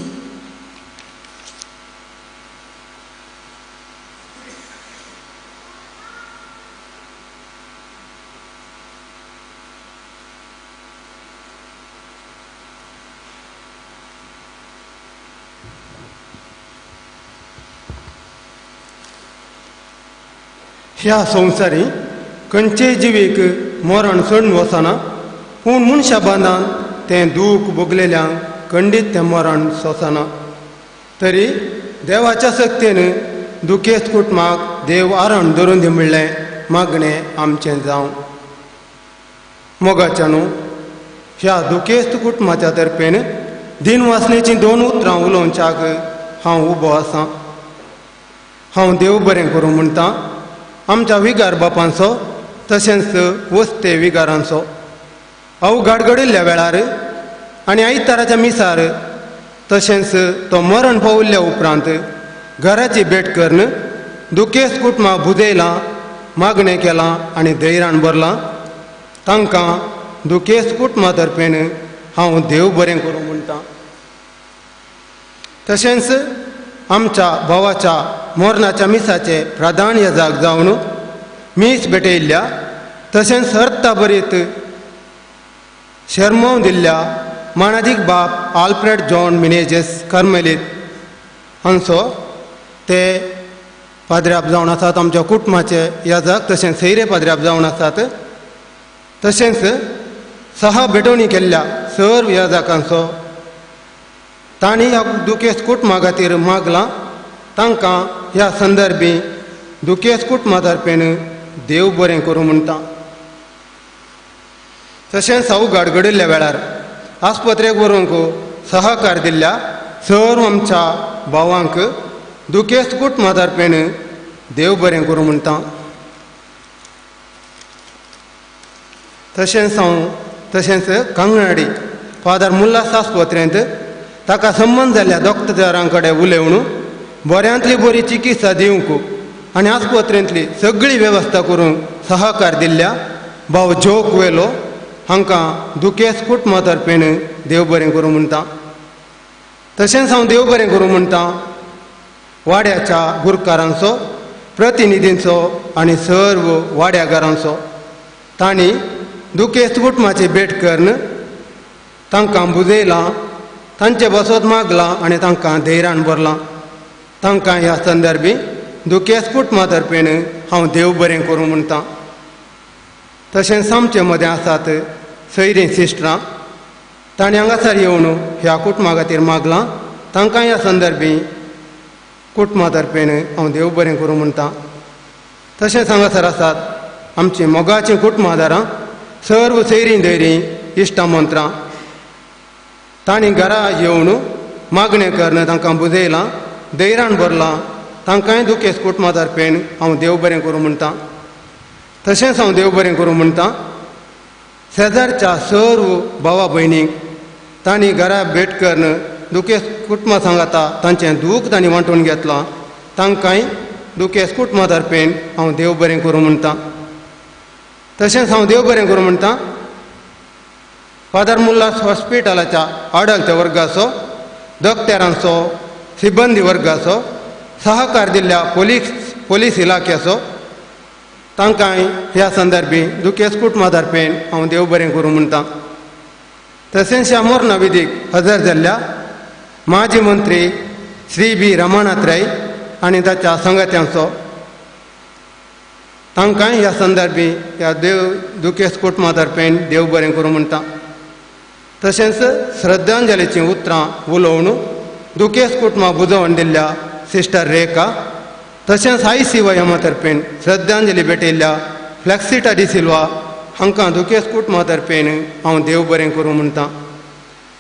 ह्या संवसारी खंयचेय जिवीक मरण सोडून वचना, पूण मनशा बांदान तें दूख भोगलेल्यांक खंडीत तें मरण सोंसना. तरी देवाच्या सक्तेन दुखेस्त कुटुंबाक देव आरण धरून दी म्हणलें मागणें आमचें जावं. मोगाच्या न्हू ह्या दुखेस्त कुटुंबाच्या तर्फेन दिनवासनेचीं 2 उतरां उलोवच्याक हांव उबो आसां. हांव देव बरें करूं म्हणटा आमच्या विगार बापांचो तशेंच वस्ते विगारांचो अवघाड घडिल्ल्या वेळार आनी आयताराच्या मिसार तशेंच तो मरण पाविल्ल्या उपरांत घराची भेट करून दुखेस्त कुटुंबाक भुजयलां मागणें केलां आनी धैर्यान भरलां. तांकां दुखेस्त कुटुंबा तर्फेन हांव देव बरें करूं म्हणटा. तशेंच आमच्या भावाच्या मोरनाच्या मिसाचे प्रधान यजाक जावन मीस भेटयल्ल्या तशेंच अर्थाभरीत शर्मोव दिल्ल्या मानादीक बाप आल्फ्रेड जॉन मिनेजेस कर्मेलीत हांचो ते पाद्र्याप जावन आसात आमच्या कुटुंबाचे याजक तशेंच सैरे पाद्र्याप जावन आसात. तशेंच सहा भेटवणी केल्ल्या सर्व याजकांचो तांणी ह्या दुखेस्त कुटुंबा खातीर मागलां. तांकां ह्या संदर्भी दुखेस्त कुटुंबा तर्फेन देव बरें करूं म्हणटा. तशेंच अवघड घडिल्ल्या वेळार आस्पत्रेक व्हरूंक सहकार दिल्ल्या सर्व आमच्या भावांक दुखेस्त कुटुंबा तर्फेन देव बरें करूं म्हणटा. तशेंच हांव तशेंच कांगणाडी फादर मुल्लास आस्पत्रेंत ताका संबंद जाल्ल्या डॉक्टरां कडेन उलोवन बऱ्यांतली बरी चिकित्सा दिवंक आनी आस्पत्रेंतली सगळी वेवस्था करूंक सहकार दिल्ल्या भाव जो कुवेलो हांकां दुखेस्त कुटुंबा तर्फेन देव बरें करूं म्हणटा. तशेंच हांव देव बरें करूं म्हणटा वाड्याच्या गुरकारांचो प्रतिनिधींचो आनी सर्व वाड्यागारांचो. तांणी दुखेस्त कुटुंबाची भेट करून तांकां बुजयलां, तांचे बसत मागलां आनी तांकां धैर्यान भरलां. तांकां ह्या संदर्भी दुखेस्त कुटुंबा तर्फेन हांव देव बरें करूं म्हणटा. तशेंच आमचे मदें आसात सैरीं सिस्टरां तांणी हांगासर येवन ह्या कुटुंबा खातीर मागलां. तांकां ह्या संदर्भी कुटुंबा तर्फेन हांव देव बरें करूं म्हणटा. तशेंच हांगासर आसात आमचीं मोगाचीं कुटुंबादारां सर्व सैरीं धैरीं इश्टां मंत्रां तांणी घरा येवन मागणें करून तांकां बुजयलां, धैर्यान भरलां. तांकांय दुखेस्त कुटुंबा तर्फेन हांव देव बरें करूं म्हणटा. तशेंच हांव देव बरें करूं म्हणटा शेजारच्या सर्व भावा भयणींक तांणी घरा भेट करून दुखेस्त कुटुंबा सांगाता तांचें दूख तांणी वांटून घेतलां. तांकांय दुखेस्त कुटुंबा तर्फेन हांव देव बरें करूं म्हणटा. तशेंच हांव देव बरें करूं म्हणटा फादर मुल्लास हॉस्पिटलाच्या आडल्ट वर्गाचो, डॉक्टरांचो, सिब्बंदी वर्गाचो सहकार दिल्ल्या पोलीस इलाख्याचो तांकांय ह्या संदर्भी दुखेस्त कुटुंबा तर्फेन हांव देव बरें करूं म्हणटा. तशेंच ह्या मोर्ना विधीक हजर जाल्ल्या माजी मंत्री श्री बी रमानाथ राय आनी ताच्या संगात्यांचो तांकांय ह्या संदर्भी ह्या देव दुखेस्त कुटुंबा तर्फेन देव बरें करूं म्हणटा. तशेंच श्रद्धांजलीचीं उतरां उलोवन दुखेस्त कुटुंबा बुजोवन दिल्ल्या सिस्टर रेखा तशेंच I C Y एमा तर्फेन श्रद्धांजली भेटयल्ल्या फ्लॅक्सिटा डिसिल्वा हांकां दुखेस्त कुटुंबा तर्फेन हांव देव बरें करूं म्हणटा.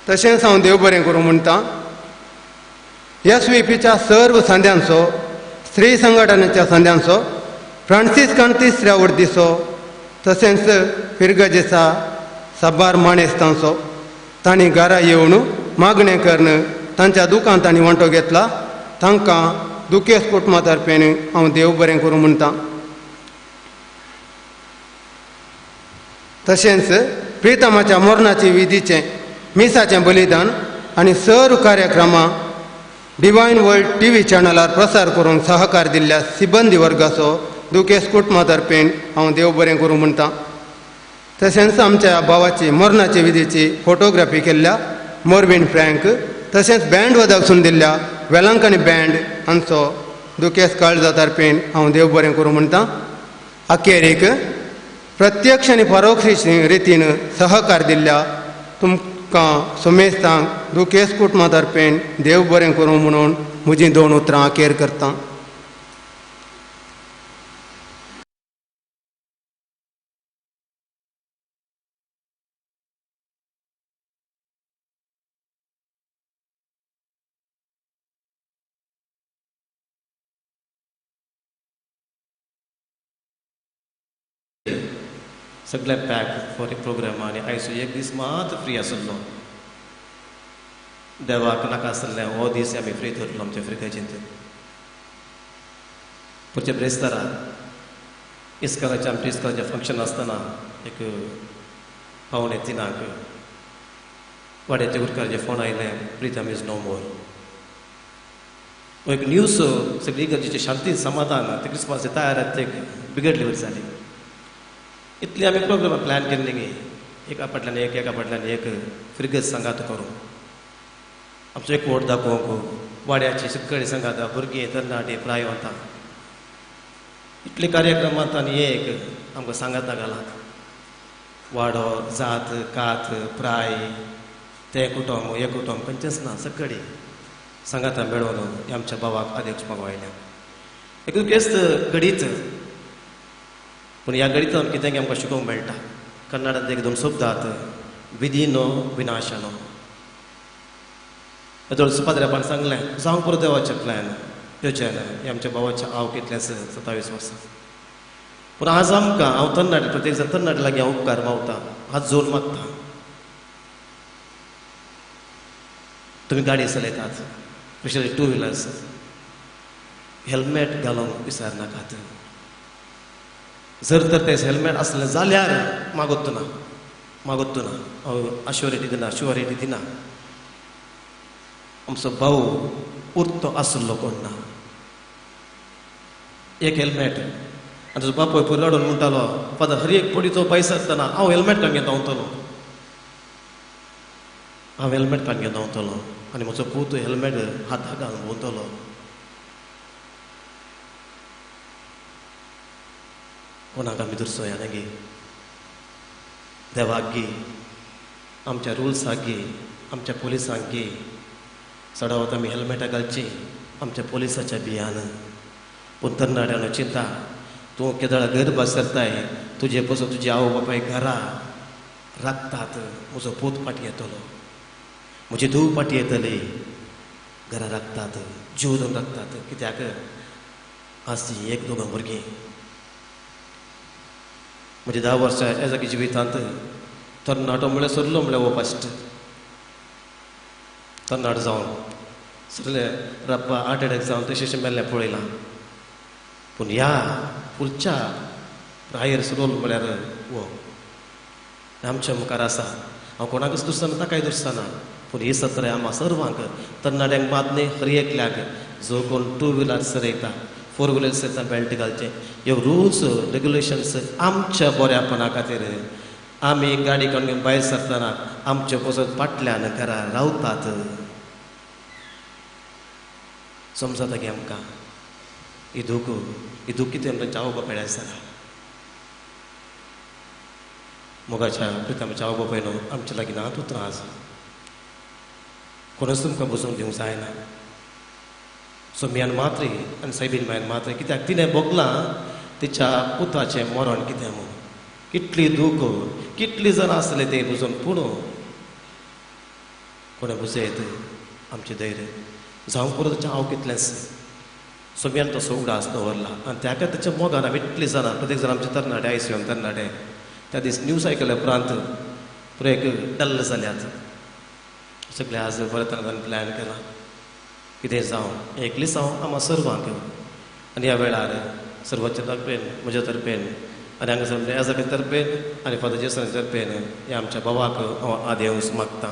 तशेंच हांव देव बरें करूं म्हणटा एस व्ही पीच्या सर्व सांद्यांचो, स्त्री संघटनेच्या सांद्यांचो, फ्रांसिस्कान तिसऱ्या उर्दीचो तशेंच फिरगजेचा साबार माणेस्तांचो तांणी घरा येवन मागणें करून तांच्या दुकान तांणी वांटो घेतला. तांकां दुखेस्त कुटुंबा तर्फेन हांव देव बरें करूं म्हणटा. तशेंच प्रितमाच्या मरणाचे विधीचें मिसाचें बलिदान आनी सर्व कार्यक्रमां डिवायन वर्ल्ड टी व्ही चॅनलार प्रसार करूंक सहकार दिल्ल्या सिब्बंदी वर्गाचो दुखेस्त कुटुंबा तर्फेन हांव देव बरें करूं म्हणटा. तशेंच आमच्या भावाची मरणाचे विधीची फोटोग्राफी केल्ल्या मोरवीन फ्रँक तशेंच बँड वादक सून दिल्ल्या वेलांकणी बँड हांचो दुखेस्त काळजा तर्फेन हांव देव बरें करूं म्हणटा. अखेरेक प्रत्यक्ष आनी परोक्ष रितीन सहकार दिल्ल्या तुमकां सुमेस्तांक दुखेस्त कुटुंबा तर्फेन देव बरें करूं म्हणून म्हजीं दोन उतरां अखेर करता. सगळे पॅक फॉर ए प्रोग्राम आनी आयज एक दीस मात फ्री आसलो देवाक नाका आसलें हो दीस आमी फ्री धरलो आमच्या फ्रिकाचेंत. पुढच्या ब्रेस्तारा इस्कॉलाचें आमचें इस्कॉलाचें फंक्शन आसतना एक 2:45 वाड्याच्या गुरकाराचें फोन आयलें, प्रितम is no मोर. एक न्यूज सगळी गरजेची शांती समाधान ते क्रिसमस तयार ते बिगडली वरी जाली. इतली आमी प्रोग्राम प्लॅन केल्ली गे, एका फाटल्यान एक एका फाटल्यान एक फिरगत सांगात करूं आमचो एक वोट दाखोवंक वाड्याची सगळी सांगात भुरगीं तरणाटे प्रायवंतां इतले कार्यक्रमांत आनी एक आमकां सांगाता घाला वाडो जात कात प्राय तें कुटुंब हें कुटुंब खंयचेंच ना सगळी सांगाता मेळोवन आमच्या भावाक अध्यक्ष मागवायल्या. एक केस्त घडीत पूण ह्या घडीतान कितें आमकां शिकोवंक मेळटा. कन्नडांत एक दोन शब्द आहात, विधी नो विनाशनो. पाद्र्यापान सांगलें जावंक पुरो देवाचें प्लॅन योजना हें आमच्या भावाचें हांव कितलेंच 27 वर्सां. पूण आज आमकां हांव तरणाटे प्रत्येक जाण तरणाटे लागीं हांव उपकार मावता, हात जोड मागता. तुमी गाडी चलयतात स्पेशली टू व्हिलर्स, हेल्मेट घालूंक विसरनाकात. जर तर तें हेल्मेट आसलें जाल्यार मागोत ना मागोत ना हांव अश्योरिटी दिना शुअरिटी दिना. आमचो भाव उरतो आसलो कोण ना एक हेल्मेट. आनी तुजो बापूय पयर रडून म्हणटालो, फादर हर एक पडी तो पयस आसतना हांव हेल्मेट काडून घेवन धांवतलो, हांव हेल्मेट काडून घेवन धांवतलो आनी म्हजो पूत हेल्मेट हाताक घालून भोंवतलो. कोणाक आमी दुरसोया गे, देवाक गे, आमच्या रुल्साक गे, आमच्या पोलिसांक गे. चडावत आमी हेल्मेटां घालचीं आमच्या पोलिसाच्या भियान. पूण तरणाट्यानो चिंता, तूं केदळा घर बसरताय तुजे पसून तुजी आवय बापाय घरा राखतात. म्हजो पूत फाटी येतलो, म्हजी धूव फाटी येतली, घरा राखतात, जीव दिवन राखतात. कित्याक आज ती एक दोगां भुरगीं. म्हजे 10 वर्सां ह्या जिवितांत तरणाटो म्हळ्यार सरलो म्हळ्यार हो फस्ट तरणाटो जावन सरले रप्पा हार्ट एटॅक जावन तशें मेल्लें पळयलां. पूण ह्या फुलच्या प्रायर सरलो म्हळ्यार हो आमच्या मुखार आसा. हांव कोणाकच दुसतना ताकाय दुसतना, पूण ही सत्राय आमकां सर्वांक तरणाट्यांक मात न्ही हर एकल्याक जो कोण टू व्हिलर चलयता फोर व्हिलर चलयता बेल्ट घालचें. ह्यो रुल्स रेगुलेशन्स आमच्या बऱ्यापणा खातीर. आमी गाडी काडून घेवन भायर सरतना आमचे पसत फाटल्यान घरा रावतात. समजता की आमकां ही दूख ही दूख कितें आमकां आवय बापाय आसतना मोगाच्या प्रितमाच्या आवय बापायनो आमच्या लागीं नात उतरां आज कोणूच तुमकां बसोवन दिवंक जायना. सोमियान मात्रे आनी सायबीन मायन मात्रे कित्याक तिणें भोगलां तिच्या पुताचें मरण कितें म्हूण. कितली दूख कितली जाणां आसले ते बुजोवन, पूण कोणें बुजयत आमचें धैर्य जावंक पुरो ताचें हांव कितलेंच. सोमियान तसो उगडास दवरला आनी ताका ताच्या मोगान आमी इतलीं जाणां प्रत्येक जाण आमचे तरणाटे आयसीयून तरणाटे त्या दीस न्यूज आयकल्या उपरांत पुरो एक डल्ल जाल्यात सगळे. आज बरें तरणाट्यांनी प्लॅन केला कितें जावं एकलीच हांव आमकां सर्वांक. आनी ह्या वेळार सर्वांच्या तर्फेन म्हज्या तर्फेन आनी हांगासर एजाच्या तर्फेन आनी फादर जेसनाच्या तर्फेन ह्या आमच्या भावाक हांव आदेवस मागता.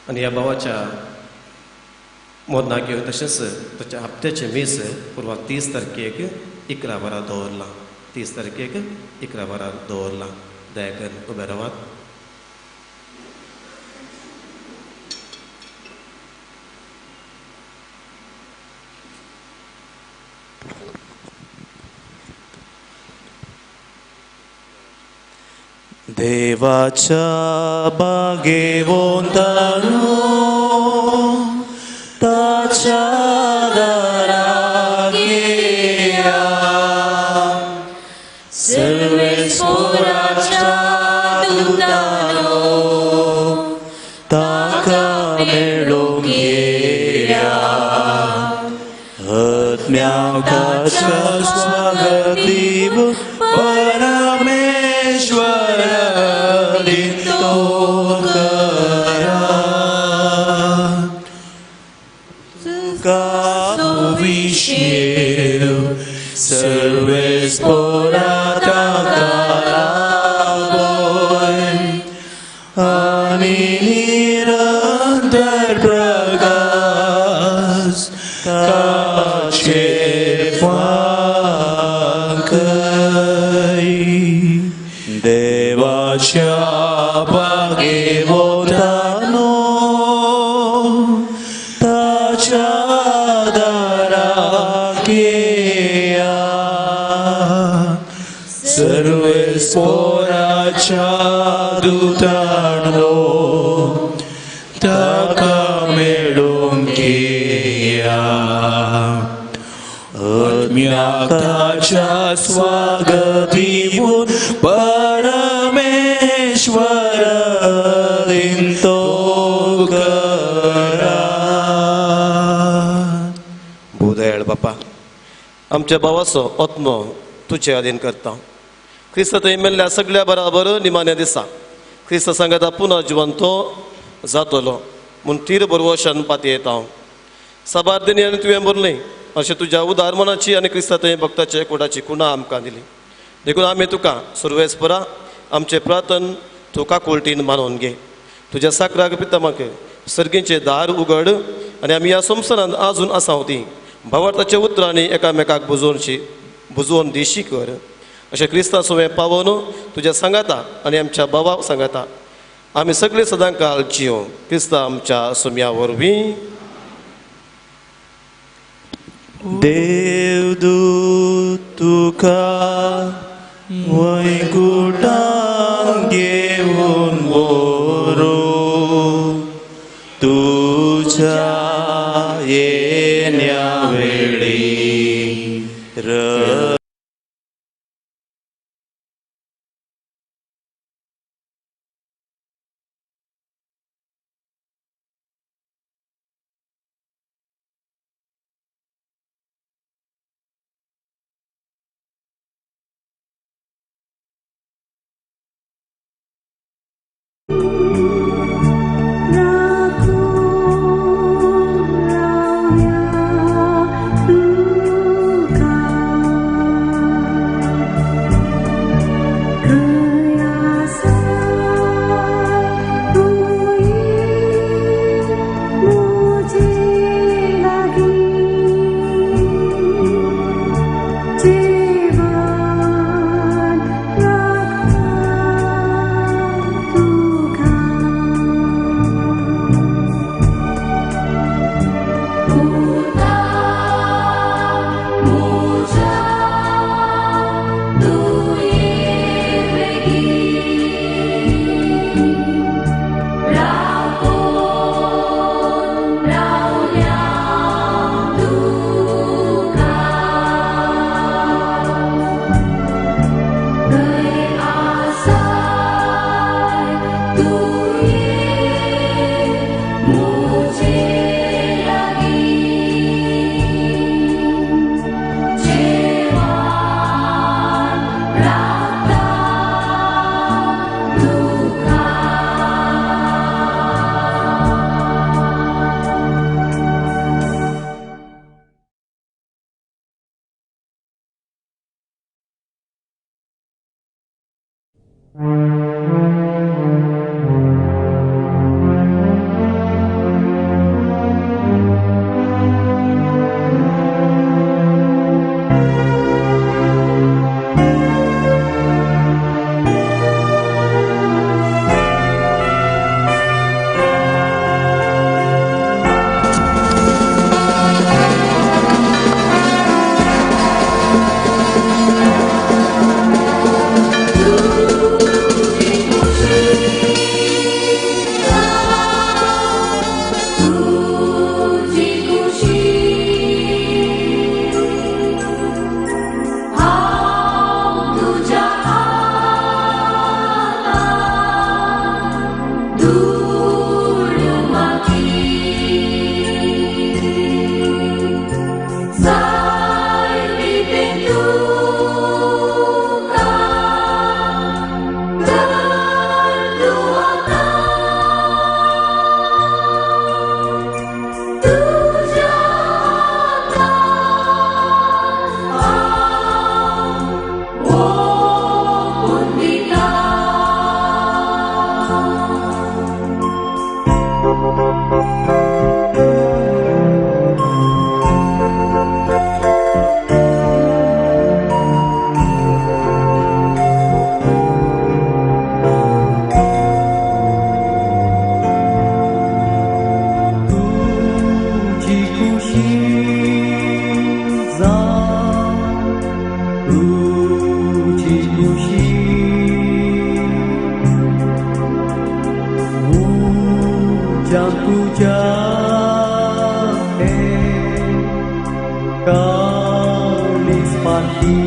आनी ह्या भावाच्या मरणाक घेवन तशेंच ताच्या हप्त्याचें मीस पुर्वा 30 तारखेक 11 वरां दवरलां. 30 तारखेक 11 वरां दवरलां. दया करून उबे रावात. देवाच्या बागेवंतानो ताच्या दाराक येया, सर्वेस्पोराच्या दुतानो ताका मेळोवंक येया, आत्म्याच्या स्वागत दिवं परमेश्वर दितो करा. सर्वेस्पोरा ताका लाभोय आनी निरंतर प्रकाश ताचे फांकय देवाच्या भाग्यवंतानो ताच्या दाराक येया सर्वेस्पोराच्या दुतानो ताका मेळूंक येया आत्म्याक ताच्या स्वागत दिवन परमेश्वर दिंतो करा. भूदयाळ बापा, आमच्या भावाचो आत्मो तुजे अधीन करता. क्रिस्त थंय मेल्ल्या सगळ्या बराबर निमाण्या दिसा क्रिस्त सांगाता पुनः जिवंतो जातलो म्हूण तीर बरवशान पातयेता हांव. साबार दिनी आनी तुवें बरलें अशें तुज्या उदार मनाची आनी क्रिस्ता थंय भक्ताच्या एकवटाची खुणा आमकां दिली. देखून आमी तुका सुरवेसपरा आमचें प्रार्थन तूं काकुळटीन मानून घे. तुज्या साकराक पितामाक सर्गीचें दार उगड आनी आमी ह्या संवसारांत आजून आसा ती भावार्थाच्या उतरांनी एकामेकाक बुजोवन दिशी कर. अशें क्रिस्ता सुवें पावोन तुज्या सांगाता आनी आमच्या भावा सांगाता आमी सगळे सदां काल जियो क्रिस्ता आमच्या सुम्या वरवीं. देवदूत तुका वैकुटांक घेवन व्हरू तुज्या येण्या वेळी Ooh. काळीज फाटी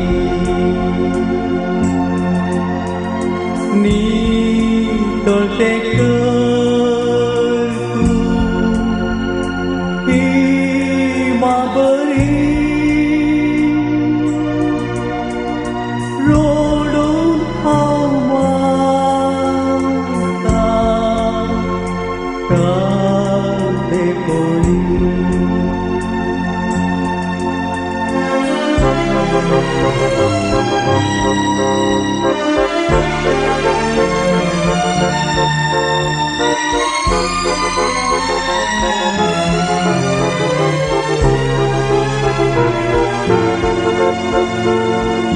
नितळतें कर तूं ही बरी रोडून हांव मागता कांदेपणी.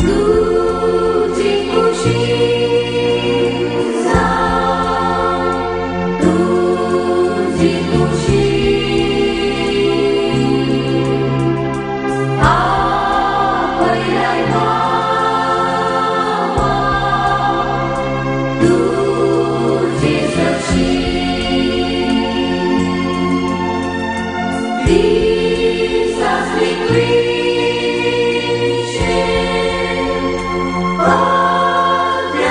तुझी खुशी तुझी खुशी तुझी सशी दिसासली क्रिशे पद्याताच्या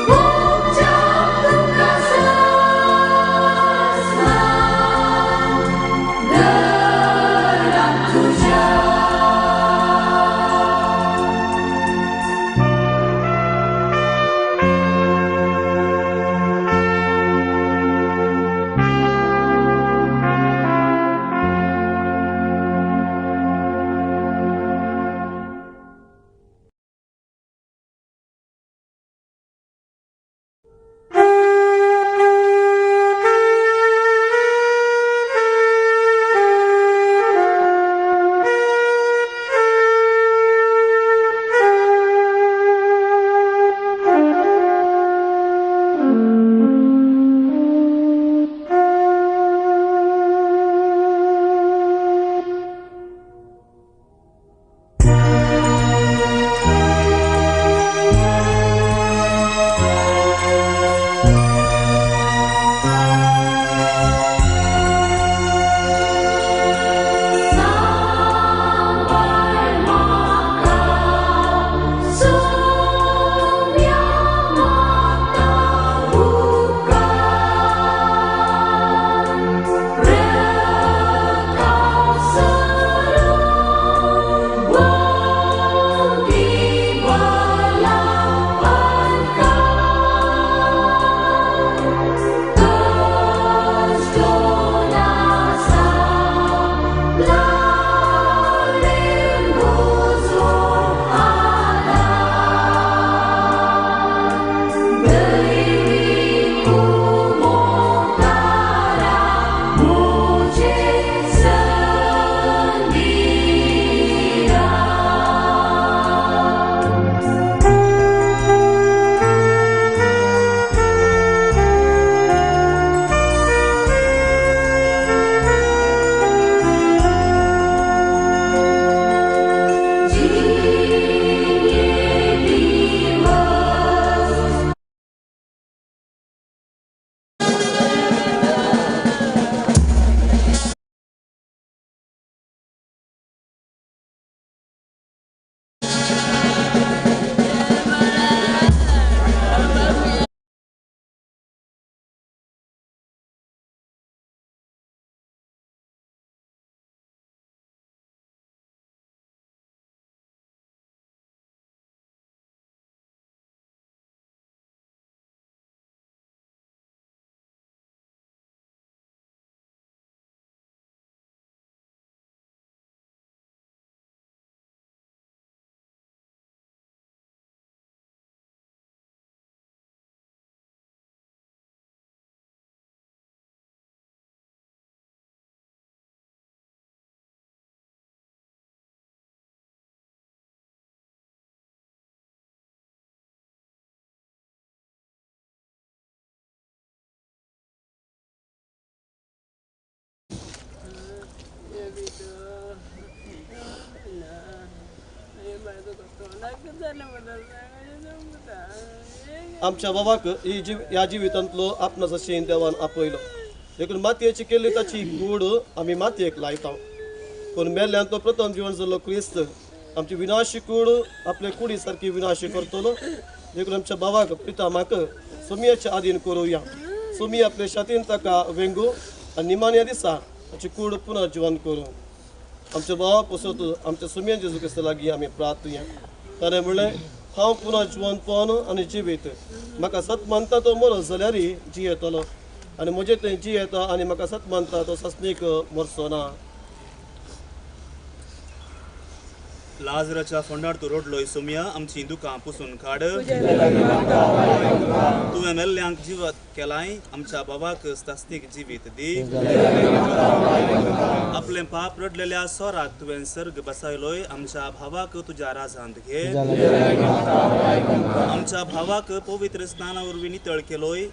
मोगच्या तुका ससना घरांत तुज्या. सांबाळ म्हाका सोम्या माता उपकार प्रकाश सरून भोंवती बला अंकार कश्ट नासा लाडेन म्हजो आदार दैवी उमोकारा म्हजे संदीरा. जिणे दिवस आमच्या बाबाक ही जीव ह्या जिवितांतलो आपणाचो शीन देवान आपयलो. देखून मातयेची केल्ली ताची कूड आमी मातयेक लायता. पूण मेल्ल्यान तो प्रथम जिवन जाल्लो क्रिस्त आमची विनाशी कूड आपले कुडी सारकी विनाशी करतलो. देखून आमच्या भावाक पितामाक सोमियाच्या आदीन करुया. सोमी आपले शातीन ताका वेंगू आनी निमाण्या दिसा ताची कूड पुनर्जिवन करूं. आमच्या भावा पसत आमच्या सोमिया जेजू क्रिस्ता लागीं आमी प्रार्थुया. ताणें म्हणलें, हांव पुनर्जिवनपण आनी जिवीत, म्हाका सत मानता तो मरत जाल्यार जियेतलो, आनी म्हजें थंय जियेता आनी म्हाका सत मानता तो सासणीक मरचो ना. लाजराच्या फोंडार तूं रडलोय सोमिया, आमची दुकां पुसून काड. तुवें मेल्ल्यांक जिवत केलाय, आमच्या बाबाक सासणीक जिवीत दी. आपलें पाप रडलेल्या सोराक तुवें सर्ग बसायलोय, आमच्या भावाक तुज्या राजांत घे. आमच्या भावाक पवित्र स्नाना वरवीं नितळ केलोय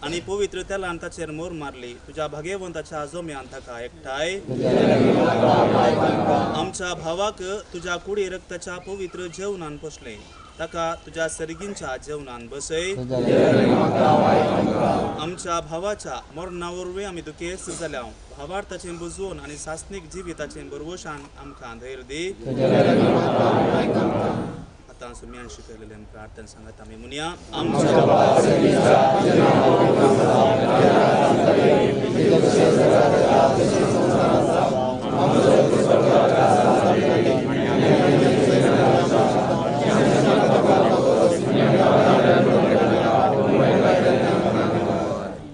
आनी पवित्र तेलान ताचेर मोर मारली. तुज्या भागेवंताच्या जोम्यान ताका एकठांय. आमच्या भावाक तुज्या कुडी रक्ताच्या पवित्र जेवणान पोसलें, ताका तुज्या सर्गींच्या जेवणान बसय. आमच्या भावाच्या मरणा वरवीं आमी दुखेस्त जाल्या. भावार्थाचें बुजवून आनी सासणीक जिविताचें बरवशान आमकां धैर्य दी. आतां सुम्यान शिकयलेलें प्रार्थना सांगत आमी म्हणया. आमच्या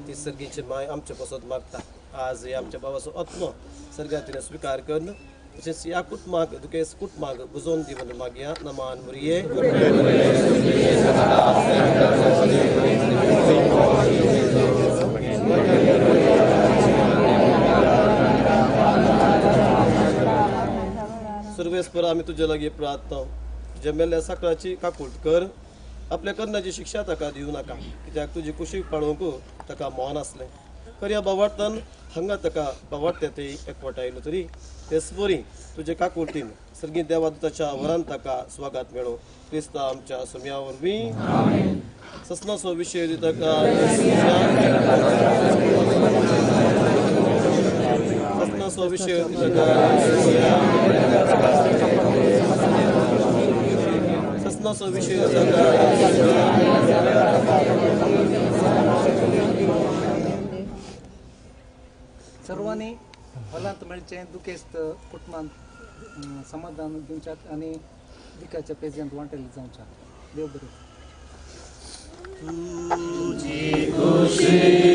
ती सर्गीची माय आमचे पसत मागता. आज हे आमच्या बाबाचो आत्मो सर्गातीने स्विकार करून तशेंच ह्या कुटुंबाक दुखेस कुटुंबाक बुजोवन दी म्हणून मागया. नमान मुरये. सर्वेस्पर आमी तुजे लागीं प्रार्थना. तुज्या मेल्ल्या साकराची काकूट कर. आपल्या करण्याची शिक्षा ताका दिवं नाका, कित्याक तुजी कुशीक पाळोवंक ताका मौन आसलें. खऱ्या बावार्थान हांगा ताका बावार्ते ते एकवटायलो तरी तेच बरी तुजे काकुळटीन सर्गी देवादूताच्या वरान ताका स्वागत मेळो. क्रिस्ता आमच्या सोम्या वरवीं. ससनाचो विशय ताका ससनाचो विशय ताका ससनाचो विशय ताका. सर्वांनी हॉलांत मेळचें दुखेस्त कुटुंबांत समाधान दिवच्याक आनी दिकाच्या पेजेंत वांटेल जावच्याक. देव बरें. तुजी खुशी